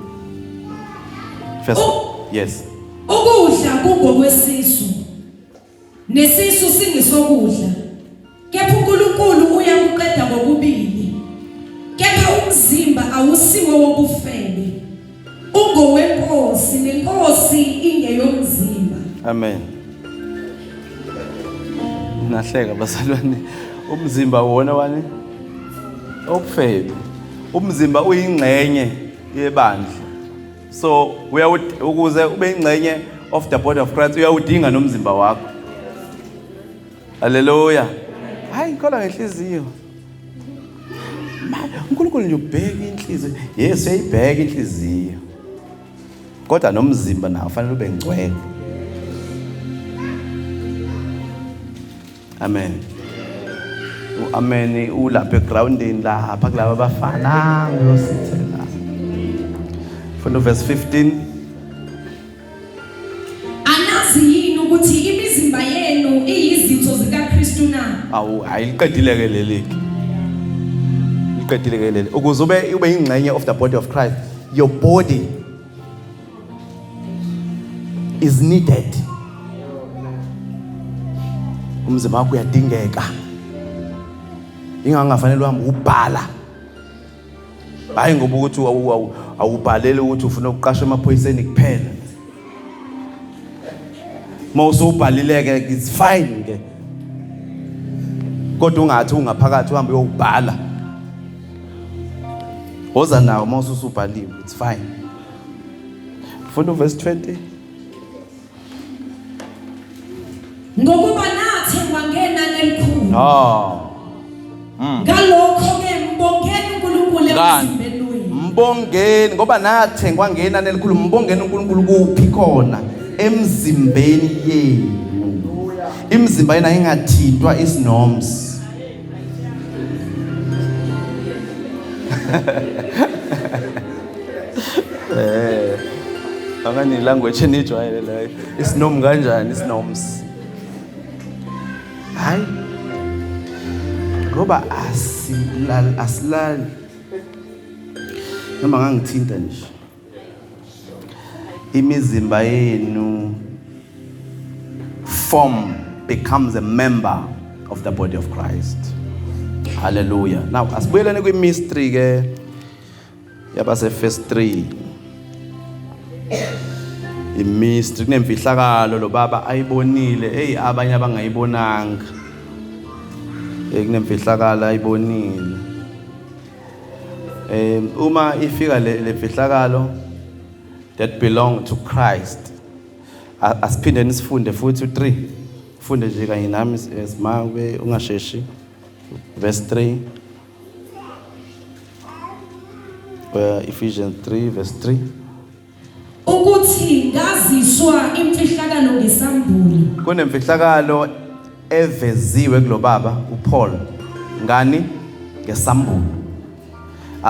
First.
Oh.
Yes.
Ukudla kungokwesisu, nesisu singesokudla, kepha uNkulunkulu uyakuqeda kokubili. Kepha umzimba awusiwo wobufebe, ungowenkosi, nenkosi ingeyomzimba.
Amen. Nahleka bazalwane. Umzimba wona wani? Obufebe. Umzimba uyingxenye yebandla. So ukuze ube ingxenye of the body of Christ uyawudinga nomzimba wakho. Haleluya. Hayi ngikholwa ngenhliziyo. uNkulunkulu nje ubheka inhliziyo. Yes, uyayibheka inhliziyo. Kodwa nomzimba nawo fanele ube ngcwele. Amen. Uamen ulapha egroundini lapha kulaba bafana ngiyosithela. Funda verse 15.
Anazi yini ukuthi imizimba yenu iyizitho zikaKristu na?
Awu, hayi liqedile ke leli ke. Liqedile ke leli. Ukuze ube ingxenye of the body of Christ, your body is needed. Umzimba wakho uyadingeka. Ingangafanele uhambe ubhala. Hayi ngoba ukuthi awubhaleli ukuthi ufuna ukuqasha emaphoyiseni kuphela. Uma usubhalile ke it's fine ke. Kodwa ungathi ungaphakathi uhambe uyobhala. Woza nawo uma ususubhaliwe it's fine. Funda uverse 20.
Ngokuba nathengwa ngenani elikhulu.
Ah.
Ngalokho ke mbongeni uNkulunkulu
Ngani?
emzimbeni wenu.
Mbongeni ngoba nathengwa ngenani elikhulu mbongeni uNkulunkulu kuphi khona emzimbeni yenu. Imizimba yena ingathintwa isinoms. Eh. Akani language enijwayele leyo. Isinom kanjani isinoms? Hayi. Ngoba asilali asilali. Noma ngangithinta nje. Imizimba yenu form becomes a member of the body of Christ. Hallelujah. Now asibuyeleni kwi mystery ke yabase verse 3. Imystery kunemfihlakalo lo baba ayibonile hey abanye abangayibonanga. Hey kunemfihlakalo ayibonile. Uma ifika le mfihlakalo that belong to Christ. Asiphinde nisifunde futhi u3. Funde nje kanye nami simabe ungasheshi. Verse 3. Ephesians 3 verse 3.
Ukuthi ngaziswa imfihlakalo ngesambulo.
Kunemfihlakalo eveziwe kulobaba uPaul ngani ngesambulo.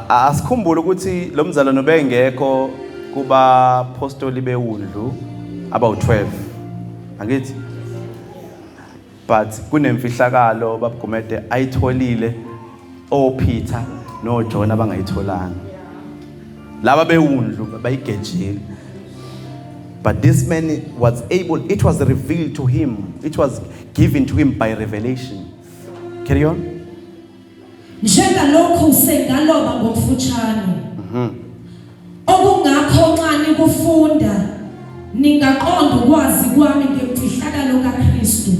Asikhumbule ukuthi lo mzalwane ubengekho kuba apostoli bewundlu abawu12. Angithi but kunemfihlakalo babugumede ayitholile oPeter noJohn abangayitholanga. Laba bewundlu bayigejile. But this man was able, it was revealed to him, it was given to him by revelation. Carry on.
Njengalokhu sengaloba ngokufutshane. Okungakho nxa nikufunda ningaqonda ukwazi kwami ngemfihlakalo kaKristu.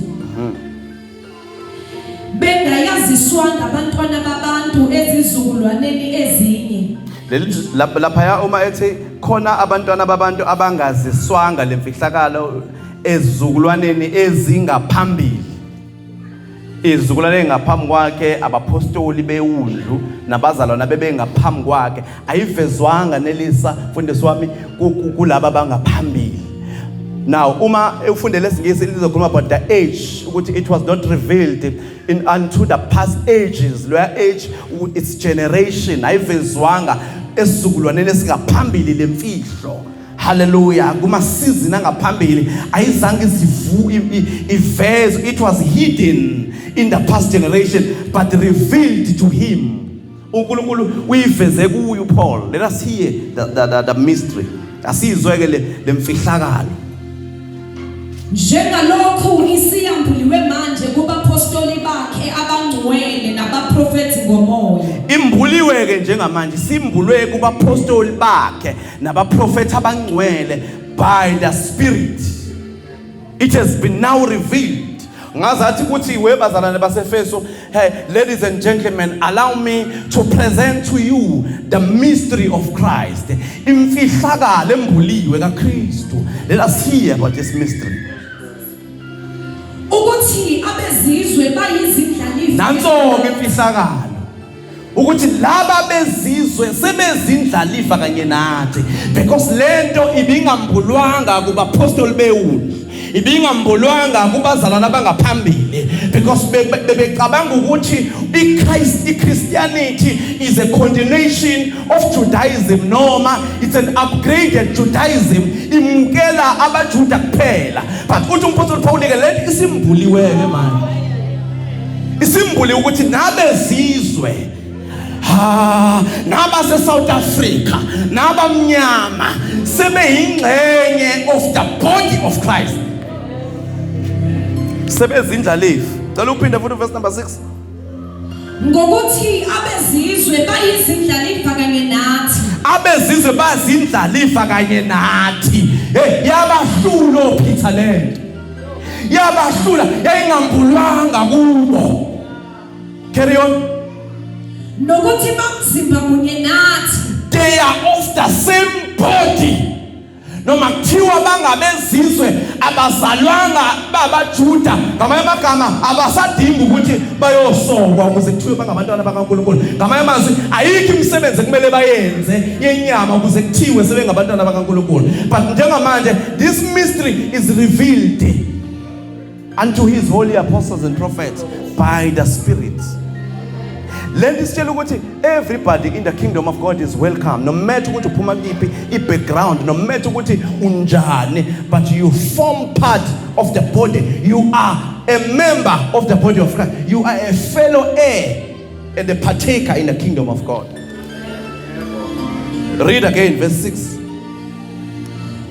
Bengayaziswanga abantwana babantu ezizukulwaneni ezinye.
Leli laphaya uma ethi khona abantwana babantu abangaziswanga lemfihlakalo ezizukulwaneni ezingaphambili. Izizukulwane ngaphambi kwakhe abapostoli bewundlu nabazalwana bebengaphambi kwakhe ayivezwanga nelisa mfundisi wami kulaba abangaphambili. Now uma ufundele isiNgisi lizokhuluma about the age ukuthi it was not revealed in unto the past ages. Loya age its generation ayivezwanga esizukulwaneni esingaphambili lemfihlo. Hallelujah. Kuma season angaphambili ayizange izivu ivezwe, it was hidden in the past generation but revealed to him. uNkulunkulu uyiveze kuye uPaul. Let us hear the mystery. Asizwe ke lemfihlakalo.
Njengalokhu isiyambuliwe manje kubapostoli bakhe abangcwele nabaprofethi ngomoya.
Imbuliwe ke njengamanje simbulwe kubapostoli bakhe nabaprofethi abangcwele by the Spirit. It has been now revealed. Ngazathi ukuthi webazalwane baseFeso, hey ladies and gentlemen, allow me to present to you the mystery of Christ. Imfihlakalo embuliwe kaKristu. Let us hear about this mystery.
Ukuthi abezizwe bayizindlalifa.
Nanso-ke imfihlakalo. Ukuthi laba bezizwe sebezindlalifa kanye nathi, because lento ibingambulwanga kubapostoli bewundlu, ibingambulwanga kubazalwane abangaphambili, because bebecabanga ukuthi iChrist, iChristianity is a continuation of Judaism, noma it's an upgraded Judaism, imukela abaJuda kuphela. But uthi umpostoli Paul ke lento isimbuliwe ke manje, isimbuliwe ukuthi nabezizwe, ha, nabase South Africa, nabamnyama sebeyingxenye of the body of Christ, sebezindlalifa. Cela uphinde futhi verse number 6.
Ngokuthi abezizwe bayizindlalifa kanye nathi.
Abezizwe bazindlalifa kanye nathi. Hey, yabahlula Peter lento, yabahlula, yayingambulwanga kubo. Carry on.
Nokuthi bamzimba munye nathi.
They are of the same body. Noma kuthiwa bangabezizwe abazalwanga babaJuda, ngamanye amagama abasadingi ukuthi bayosokwa ukuze kuthiwe bangabantwana bakaNkulunkulu. Ngamanye amazwi ayikho imisebenzi ekumele bayenze yenyama ukuze kuthiwe sebengabantwana bakaNkulunkulu. But njengamanje this mystery is revealed unto his holy apostles and prophets by the Spirit. Lento isitshela ukuthi everybody in the kingdom of God is welcome, no matter ukuthi uphuma kuyiphi i-background, no matter ukuthi unjani, but you form part of the body. You are a member of the body of Christ. You are a fellow heir and a partaker in the kingdom of God. Read again verse 6.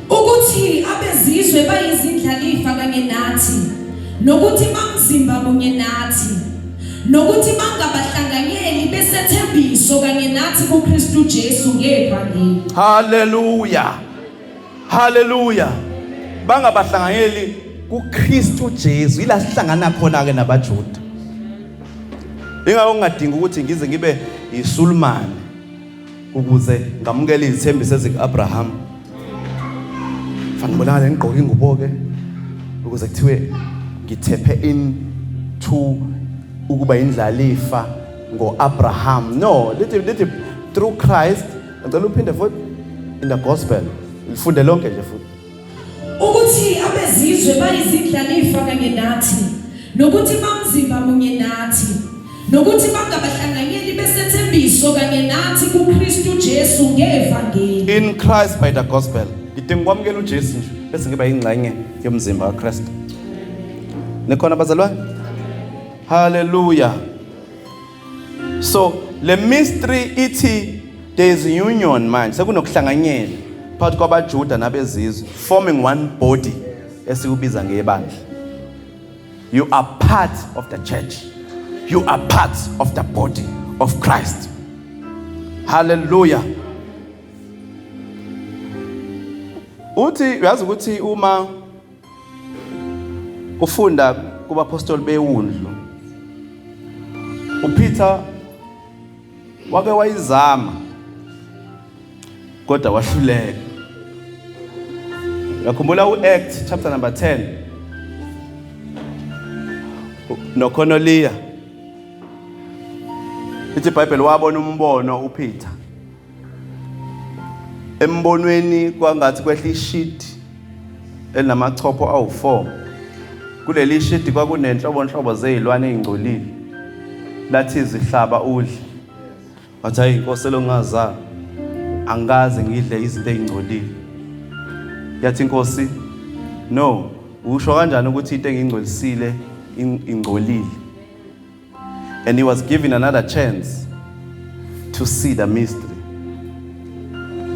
Ukuthi abezizwe bayizindlalifa kanye nathi, nokuthi bamzimba munye nathi, nokuthi bangabahlanganyeli besethembiso kanye nathi kuKristu Jesu ngevangeli.
Hallelujah, hallelujah. Bangabahlanganyeli kuKristu Jesu. Ila sihlangana khona ke nabaJuda. Ingakho ngingadingi ukuthi ngize ngibe iSulumane ukuze ngamukele izithembiso ezikaAbraham. Fanele ngibonakale ngigqoke ingubo ke ukuze kuthiwe ngithephe into ukuba indlalifa ngoAbraham. No, lithi through Christ. Ngicela uphinde futhi in the gospel. Lifunde lonke nje futhi.
Ukuthi abezizwe bayizindlalifa kanye nathi, nokuthi bamzimba munye nathi, nokuthi bangabahlanganyeli besethembiso kanye nathi kuKristu Jesu ngevangeli.
In Christ by the gospel. Ngidinga ukwamukela uJesu nje bese ngiba ingxenye yomzimba kaKristu. Nikhona bazalwane? Hallelujah. So le mystery ithi there is union manje, sekunokuhlanganyela phakathi kwabaJuda nabezizwe, forming one body esikubiza ngebandla. You are part of the church. You are part of the body of Christ. Hallelujah. Uthi uyazi ukuthi uma ufunda kubapostoli bewundlu, uPeter wake wayizama kodwa wahluleka. Uyakhumbula uAct chapter number 10 noKorneliya? Ithi iBhayibheli wabona umbono uPeter. Embonweni kwangathi kwehla ishidi elinamachopho awu4. Kuleli shidi kwakunenhlobonhlobo zezilwane ezingcolile. Lathi zihlaba udle. Wathi hayi inkosi elongazana, angikaze ngidle izinto ezingcolile. Yathi inkosi, no, usho kanjani ukuthi into engingcolisile ingcolile? And he was given another chance to see the mystery,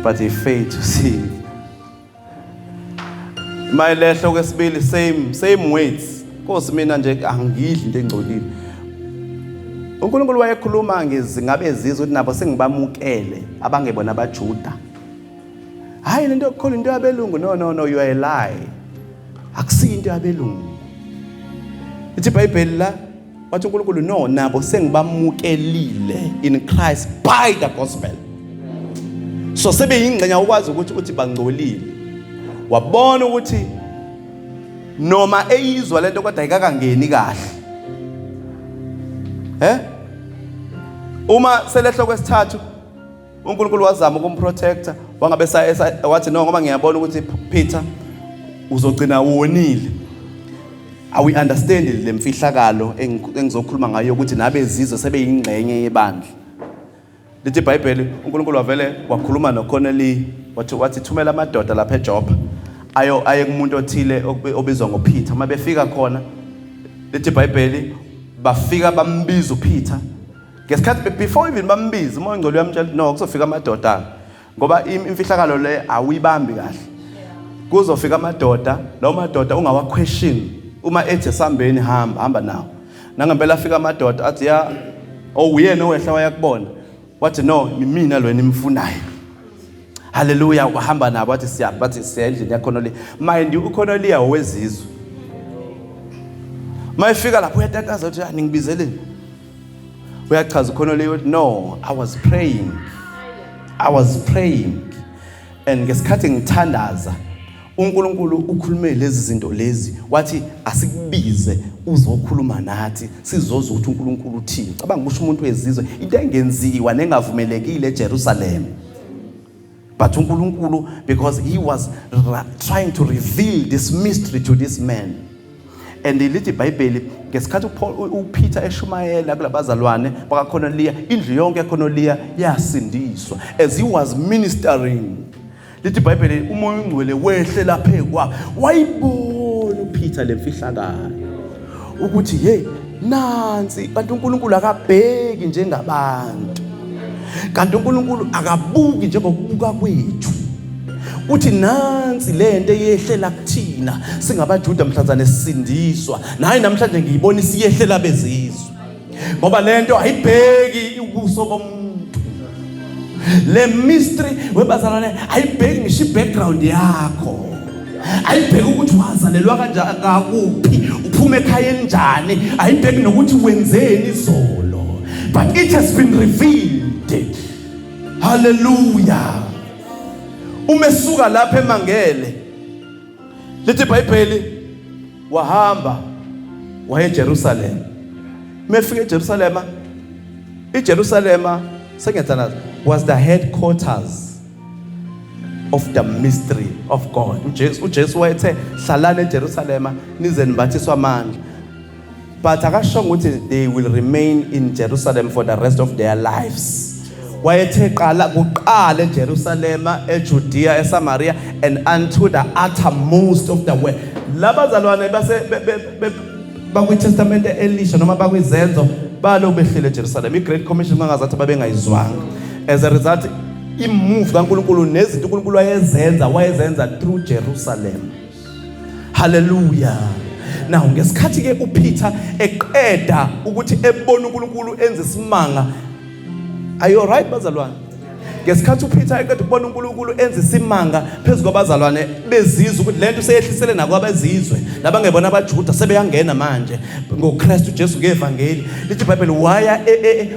but he failed to see it. Mayilehlo kwesibili, same words, Nkosi mina nje angidli into engcolile. uNkulunkulu wayekhuluma ngezingabe ezizwe ukuthi nabo sengibamukele abangebona abaJuda. Hayi lento yokukholwa into yabelungu. No, no, no, you are a lie. Akusiyo into yabelungu. Ithi iBhayibheli la, wathi uNkulunkulu, no, nabo sengibamukelile in Christ by the gospel. So sebeyingxenye, ukwazi ukuthi uthi bangcolile. Wabona ukuthi noma eyizwa lento kodwa ayikakangeni kahle. Eh? Uma selehlo kwesithathu, uNkulunkulu wazama ukumprotecta, wangabe wathi, no, ngoba ngiyabona ukuthi Peter uzogcina wonile. Awi understand le mfihlakalo engizokhuluma ngayo ukuthi nabezizwe sebeyingxenye yebandla. Lithi iBhayibheli, uNkulunkulu wavele wakhuluma noCornelius, wathi thumela amadoda lapha eJoppa ayo aye kumuntu othile obizwa ngoPeter. Uma befika khona, lithi iBhayibheli, bafika bambiza uPeter. Ngesikhathi before even bambiza, uMoya oNgcwele uyamtshela, no, kuzofika amadoda, ngoba imfihlakalo le awuyibambi kahle. Kuzofika amadoda, lawo madoda ungawa question, uma ethi sambeni, hamba, hamba nawo. Nangempela afika amadoda, athi, ya, oh, uyena owehla wayakubona. Wathi, no, mina lo enimfunayo. Haleluya. Wahamba nabo, wathi siya, bathi siya endlini yaKhonoliya. Mind you, uKhonoliya owezizwe. Mayefika lapho uyatataza, uthi, ningibizeleni? Uyachaza uKhonoliya uthi, no, I was praying, I was praying, and ngesikhathi ngithandaza uNkulunkulu ukhulume lezi zinto lezi, wathi asikubize uzokhuluma nathi, sizozwa ukuthi uNkulunkulu uthini. Cabanga, kusho umuntu wezizwe into engenziwa nengavumelekile eJerusalem. But uNkulunkulu, because he was trying to reveal this mystery to this man. And lithi iBhayibheli, ngesikhathi uPeter eshumayela kulabazalwane bakaKorneliya, indlu yonke yaKorneliya yasindiswa as he was ministering. Lithi iBhayibheli uMoya oNgcwele wehle lapha kwa, wayibona uPeter lemfihlakalo ukuthi, hey, nansi kanti uNkulunkulu akabheki njengabantu, kanti uNkulunkulu akabuki njengokubuka kwethu. Uthi nansi lento eyehlela kuthina singabaJuda mhlazane sisindiswa, nayi namhlanje ngiyibona isiyehlela bezizwe, ngoba lento ayibheki ubuso bomuntu. Le mystery, webazalwane, ayibheki ngisho i-background yakho, ayibheki ukuthi wazalelwa kanjani, ngakuphi, uphuma ekhaya elinjani, ayibheki nokuthi wenzeni izolo, but it has been revealed. Haleluya. Uma esuka lapha emangele, lithi iBhayibheli wahamba waye eJerusalem. Mefika eJerusalema, iJerusalema, sengiyathandaza, was the headquarters of the mystery of God. UJesu wayethe, hlalani eJerusalema nize nibathiswe amandla, but akashongo ukuthi they will remain in Jerusalem for the rest of their lives. Wayethe qala kuqala eJerusalema, eJudea, eSamaria and unto the uttermost of the world. Labazalwane base bakwiTestament elisha noma bakwizenzo balo behlele eJerusalem, iGreat Commission bangazathi babengayizwanga. As a result, imove kaNkulunkulu nezinto uNkulunkulu wayezenza, wayezenza through Jerusalem. Haleluya. Now ngesikhathi ke uPeter eqeda ukuthi ebona uNkulunkulu enza isimanga, are you alright, bazalwane? Ngesikhathi uPeter eqeda ukubona uNkulunkulu enza isimanga phezu kwabazalwane bezizwe, ukuthi lento useyehlisele nakwabezizwe labangebona abaJuda, sebeyangena manje ngoKristu Jesu ngevangeli, lithi iBhayibheli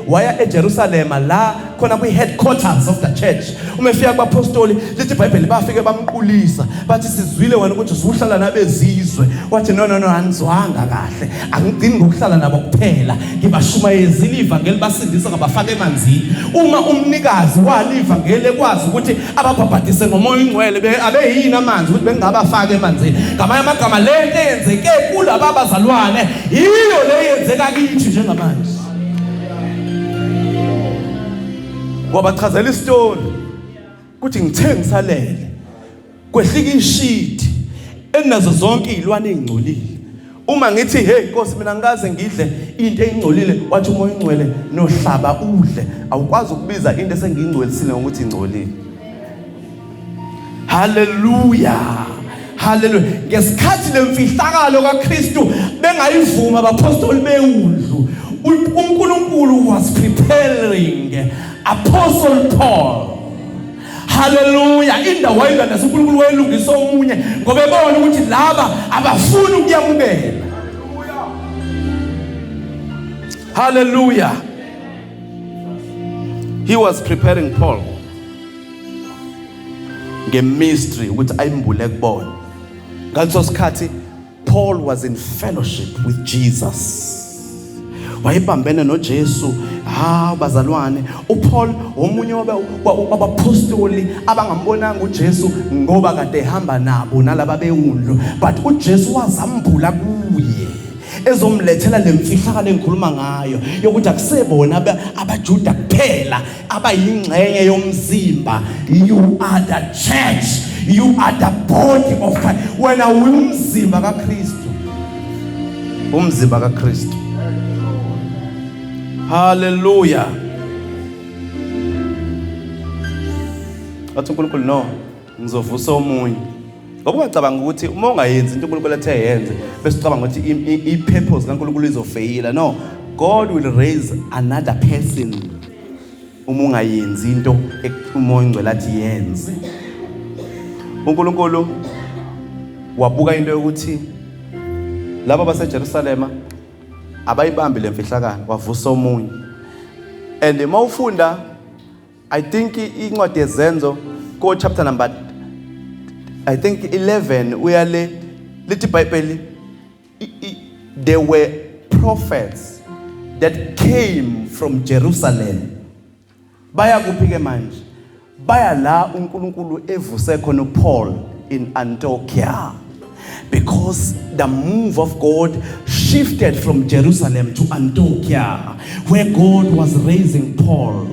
waya eJerusalema la khona kwi-headquarters of the church. Uma efika kubapostoli, lithi iBhayibheli bafike bamqulisa, bathi, sizwile wena ukuthi usuhlala nabezizwe. Wathi, no, no, no, anizwanga kahle, angigcini ngokuhlala nabo kuphela, ngibashumayezile ivangeli, basindisa, ngabafaka emanzini. Uma umnikazi wali ivangeli ekwazi ukuthi ababhabhadise ngoMoya oNgcwele, abeyini amanzi ukuthi bengingabafaka emanzini? Ngamanye amagama, lento eyenzeke kulaba bazalwane yiyo le yenzeka kithi njengamanje. Wabachazela isitori kuthi ngithe ngisalele, kwehlika ishidi enazo zonke izilwane ezingcolile. Uma ngithi, hey Nkosi, mina ngikaze ngidle into engcolile, wathi uMoya oNgcwele, nohlaba udle, awukwazi ukubiza into esengiyingcwelisile ngokuthi ingcolile. Haleluya, haleluya. Ngesikhathi lemfihlakalo kaKristu bengayivuma abapostoli bewundlu, uNkulunkulu was preparing Apostle Paul. Haleluya. In the wilderness uNkulunkulu wayelungisa omunye ngoba ebona ukuthi laba abafuni ukuyamukela. Hallelujah. He was preparing Paul ngemystery ukuthi ayimbule kubona. Ngaleso sikhathi Paul was in fellowship with Jesus. Wayebambene noJesu. Ha, bazalwane, uPaul omunye wabapostoli abangambonanga uJesu ngoba kade ehamba nabo nalaba bewundlu, but uJesu wazambula kuye ezomlethela lemfihlakalo engikhuluma ngayo yokuthi akusebona abaJuda kuphela abayingxenye yomzimba. You are the church, you are the body of Christ. Wena umzimba kaKristu, umzimba kaKristu. Hallelujah. Wathi uNkulunkulu, no, ngizovusa omunye. Ngoba ungacabanga ukuthi uma ungayenzi into uNkulunkulu athe yenze, bese ucabanga ukuthi i-purpose kaNkulunkulu izofeyila. No, God will raise another person uma ungayenzi into uMoya oNgcwele athi yenze. uNkulunkulu wabuka into yokuthi laba baseJerusalema abayibambi lemfihlakalo, wavusa omunye. And uma ufunda, I think, incwadi yeZenzo ko chapter number, I think, 11 uyale, lithi iBhayibheli there were prophets that came from Jerusalem. Baya kuphi ke manje? Baya la uNkulunkulu evuse khona uPaul in Antiochia, because the move of God shifted from Jerusalem to Antiochia, where God was raising Paul,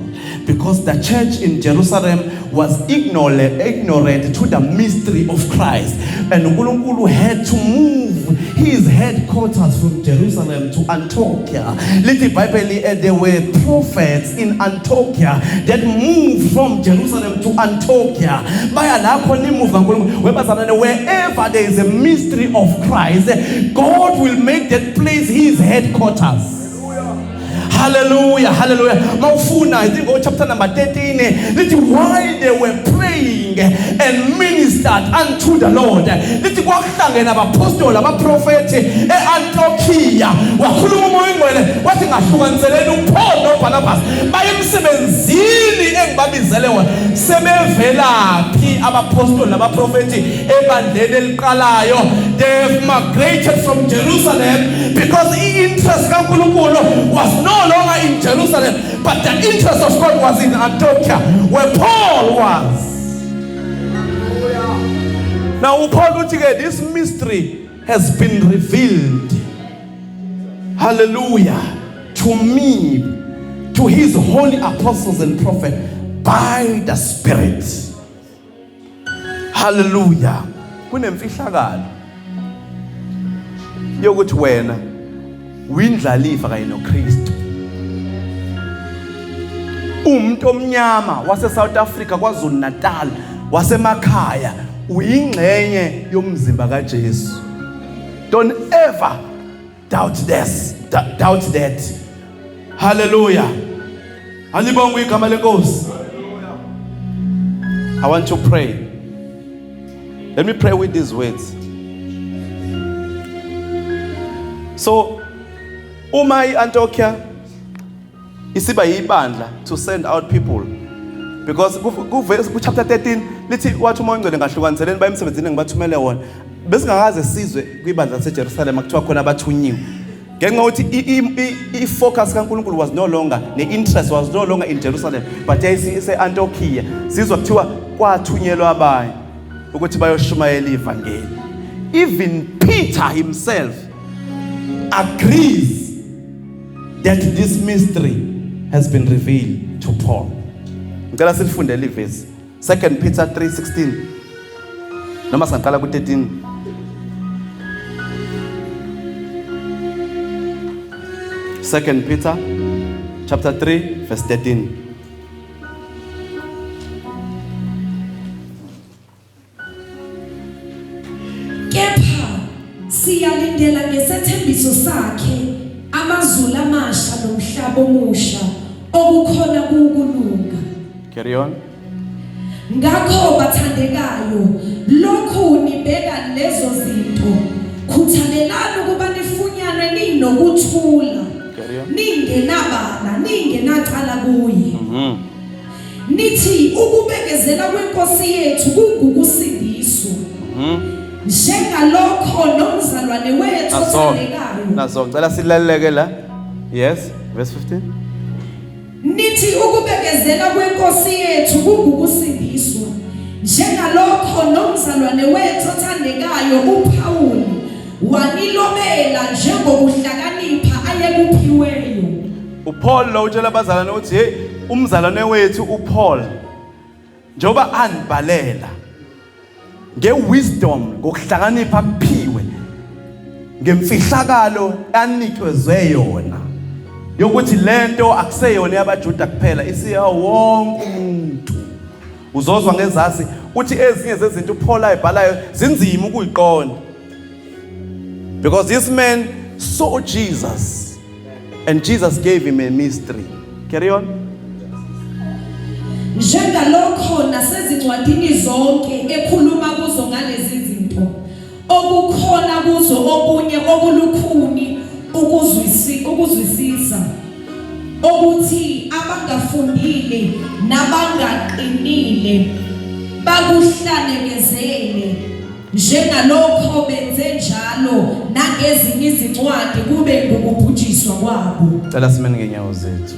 because the church in Jerusalem was ignorant to the mystery of Christ, and uNkulunkulu had to move his headquarters from Jerusalem to Antiochia. Lithi iBhayibheli, there were prophets in Antiochia that moved from Jerusalem to Antiochia. Baya la khona imove kaNkulunkulu. Webazalwane, wherever there is a mystery of Christ, God will make that place his headquarters. Hallelujah, hallelujah. Mawufuna, I think, go chapter number 13. Lithi while they were praying and ministered unto the Lord, lithi kwakuhlangene abapostoli, abaprofethi eAntiochia. Wakhuluma uMoya oNgcwele wathi, "Ngahlukaniseleni uPaul noBarnabas baye emsebenzini engibabizele wona." Sebevelaphi abapostoli nabaprofethi ebandleni eliqalayo? They have migrated from Jerusalem because i-interest kaNkulunkulu was no longer in Jerusalem, but the interest of God was in Antiochia, where Paul was. Now uPaul uthi ke, this mystery has been revealed, hallelujah, to me, to his holy apostles and prophets by the Spirit. Hallelujah. Kunemfihlakalo yokuthi wena uyindlalifa kanye noKristu. Umuntu omnyama wase South Africa, KwaZulu Natal, wasemakhaya, uyingxenye yomzimba kaJesu. Don't ever doubt this, doubt that. Hallelujah. Alibongwe igama leNkosi. I want to pray. Let me pray with these words. So uma iAntiochia isiba yibandla to send out people, because ku verse, ku chapter 13 lithi wathi uMoya oNgcwele, "Ngahlukaniseleni baye emsebenzini ngibathumele wona." Besingakaze sizwe kwibandla laseJerusalem kuthiwa khona abathunyiwe, ngenxa yokuthi i-focus kaNkulunkulu was no longer, ne-interest was no longer in Jerusalem, but yayise-Antiochia. Sizwa kuthiwa kwathunyelwa abanye ukuthi bayoshumayela ivangeli. Even Peter himself agrees that this mystery has been revealed to Paul. Ngicela silifundele ivesi, 2 Peter 3:16, noma singaqala ku-13. Second Peter chapter 3 verse 13.
Kepha siyalindela ngesethembiso sakhe amazulu amasha nomhlaba omusha okukhona kukulunga.
Carry on.
Ngakho bathandekayo, lokhu nibheka lezo zinto, khuthalelani ukuba nifunyanwe ninokuthula.
Carry on.
Ningenabala, ningenacala kuye. Nithi ukubekezela kwenkosi yethu kungukusindiswa. Njengalokho nomzalwane wethu
Naso.
othandekayo.
Naso ngicela silaleleke la. Yes, verse 15.
Nithi ukubekezela kwenkosi yethu kungukusindiswa. Njengalokho nomzalwane wethu othandekayo uPaul wanilobela njengokuhlakanipha ayekuphiweyo.
uPaul lo utshela abazalwane ukuthi, hey, umzalwane wethu uPaul njengoba anibhalela ngewisdom, ngokuhlakanipha kuphiwe, ngemfihlakalo anikezwe yona yokuthi lento akuseyona yabaJuda kuphela, isiya wonke umuntu. Uzozwa ngezasi uthi ezinye zezinto uPaul ayibhalayo zinzima ukuyiqonda, because this man saw Jesus and Jesus gave him a mystery. Carry on.
Njengalokho nasezincwadini zonke ekhuluma kuzo ngalezi zinto, okukhona kuzo okunye okulukhuni ukuzwisisa, okuthi abangafundile nabangaqinile bakuhlanekezele, njengalokho benze njalo nangezinye izincwadi, kube ngukubhujiswa kwabo.
Cela simeni ngenyawo zethu.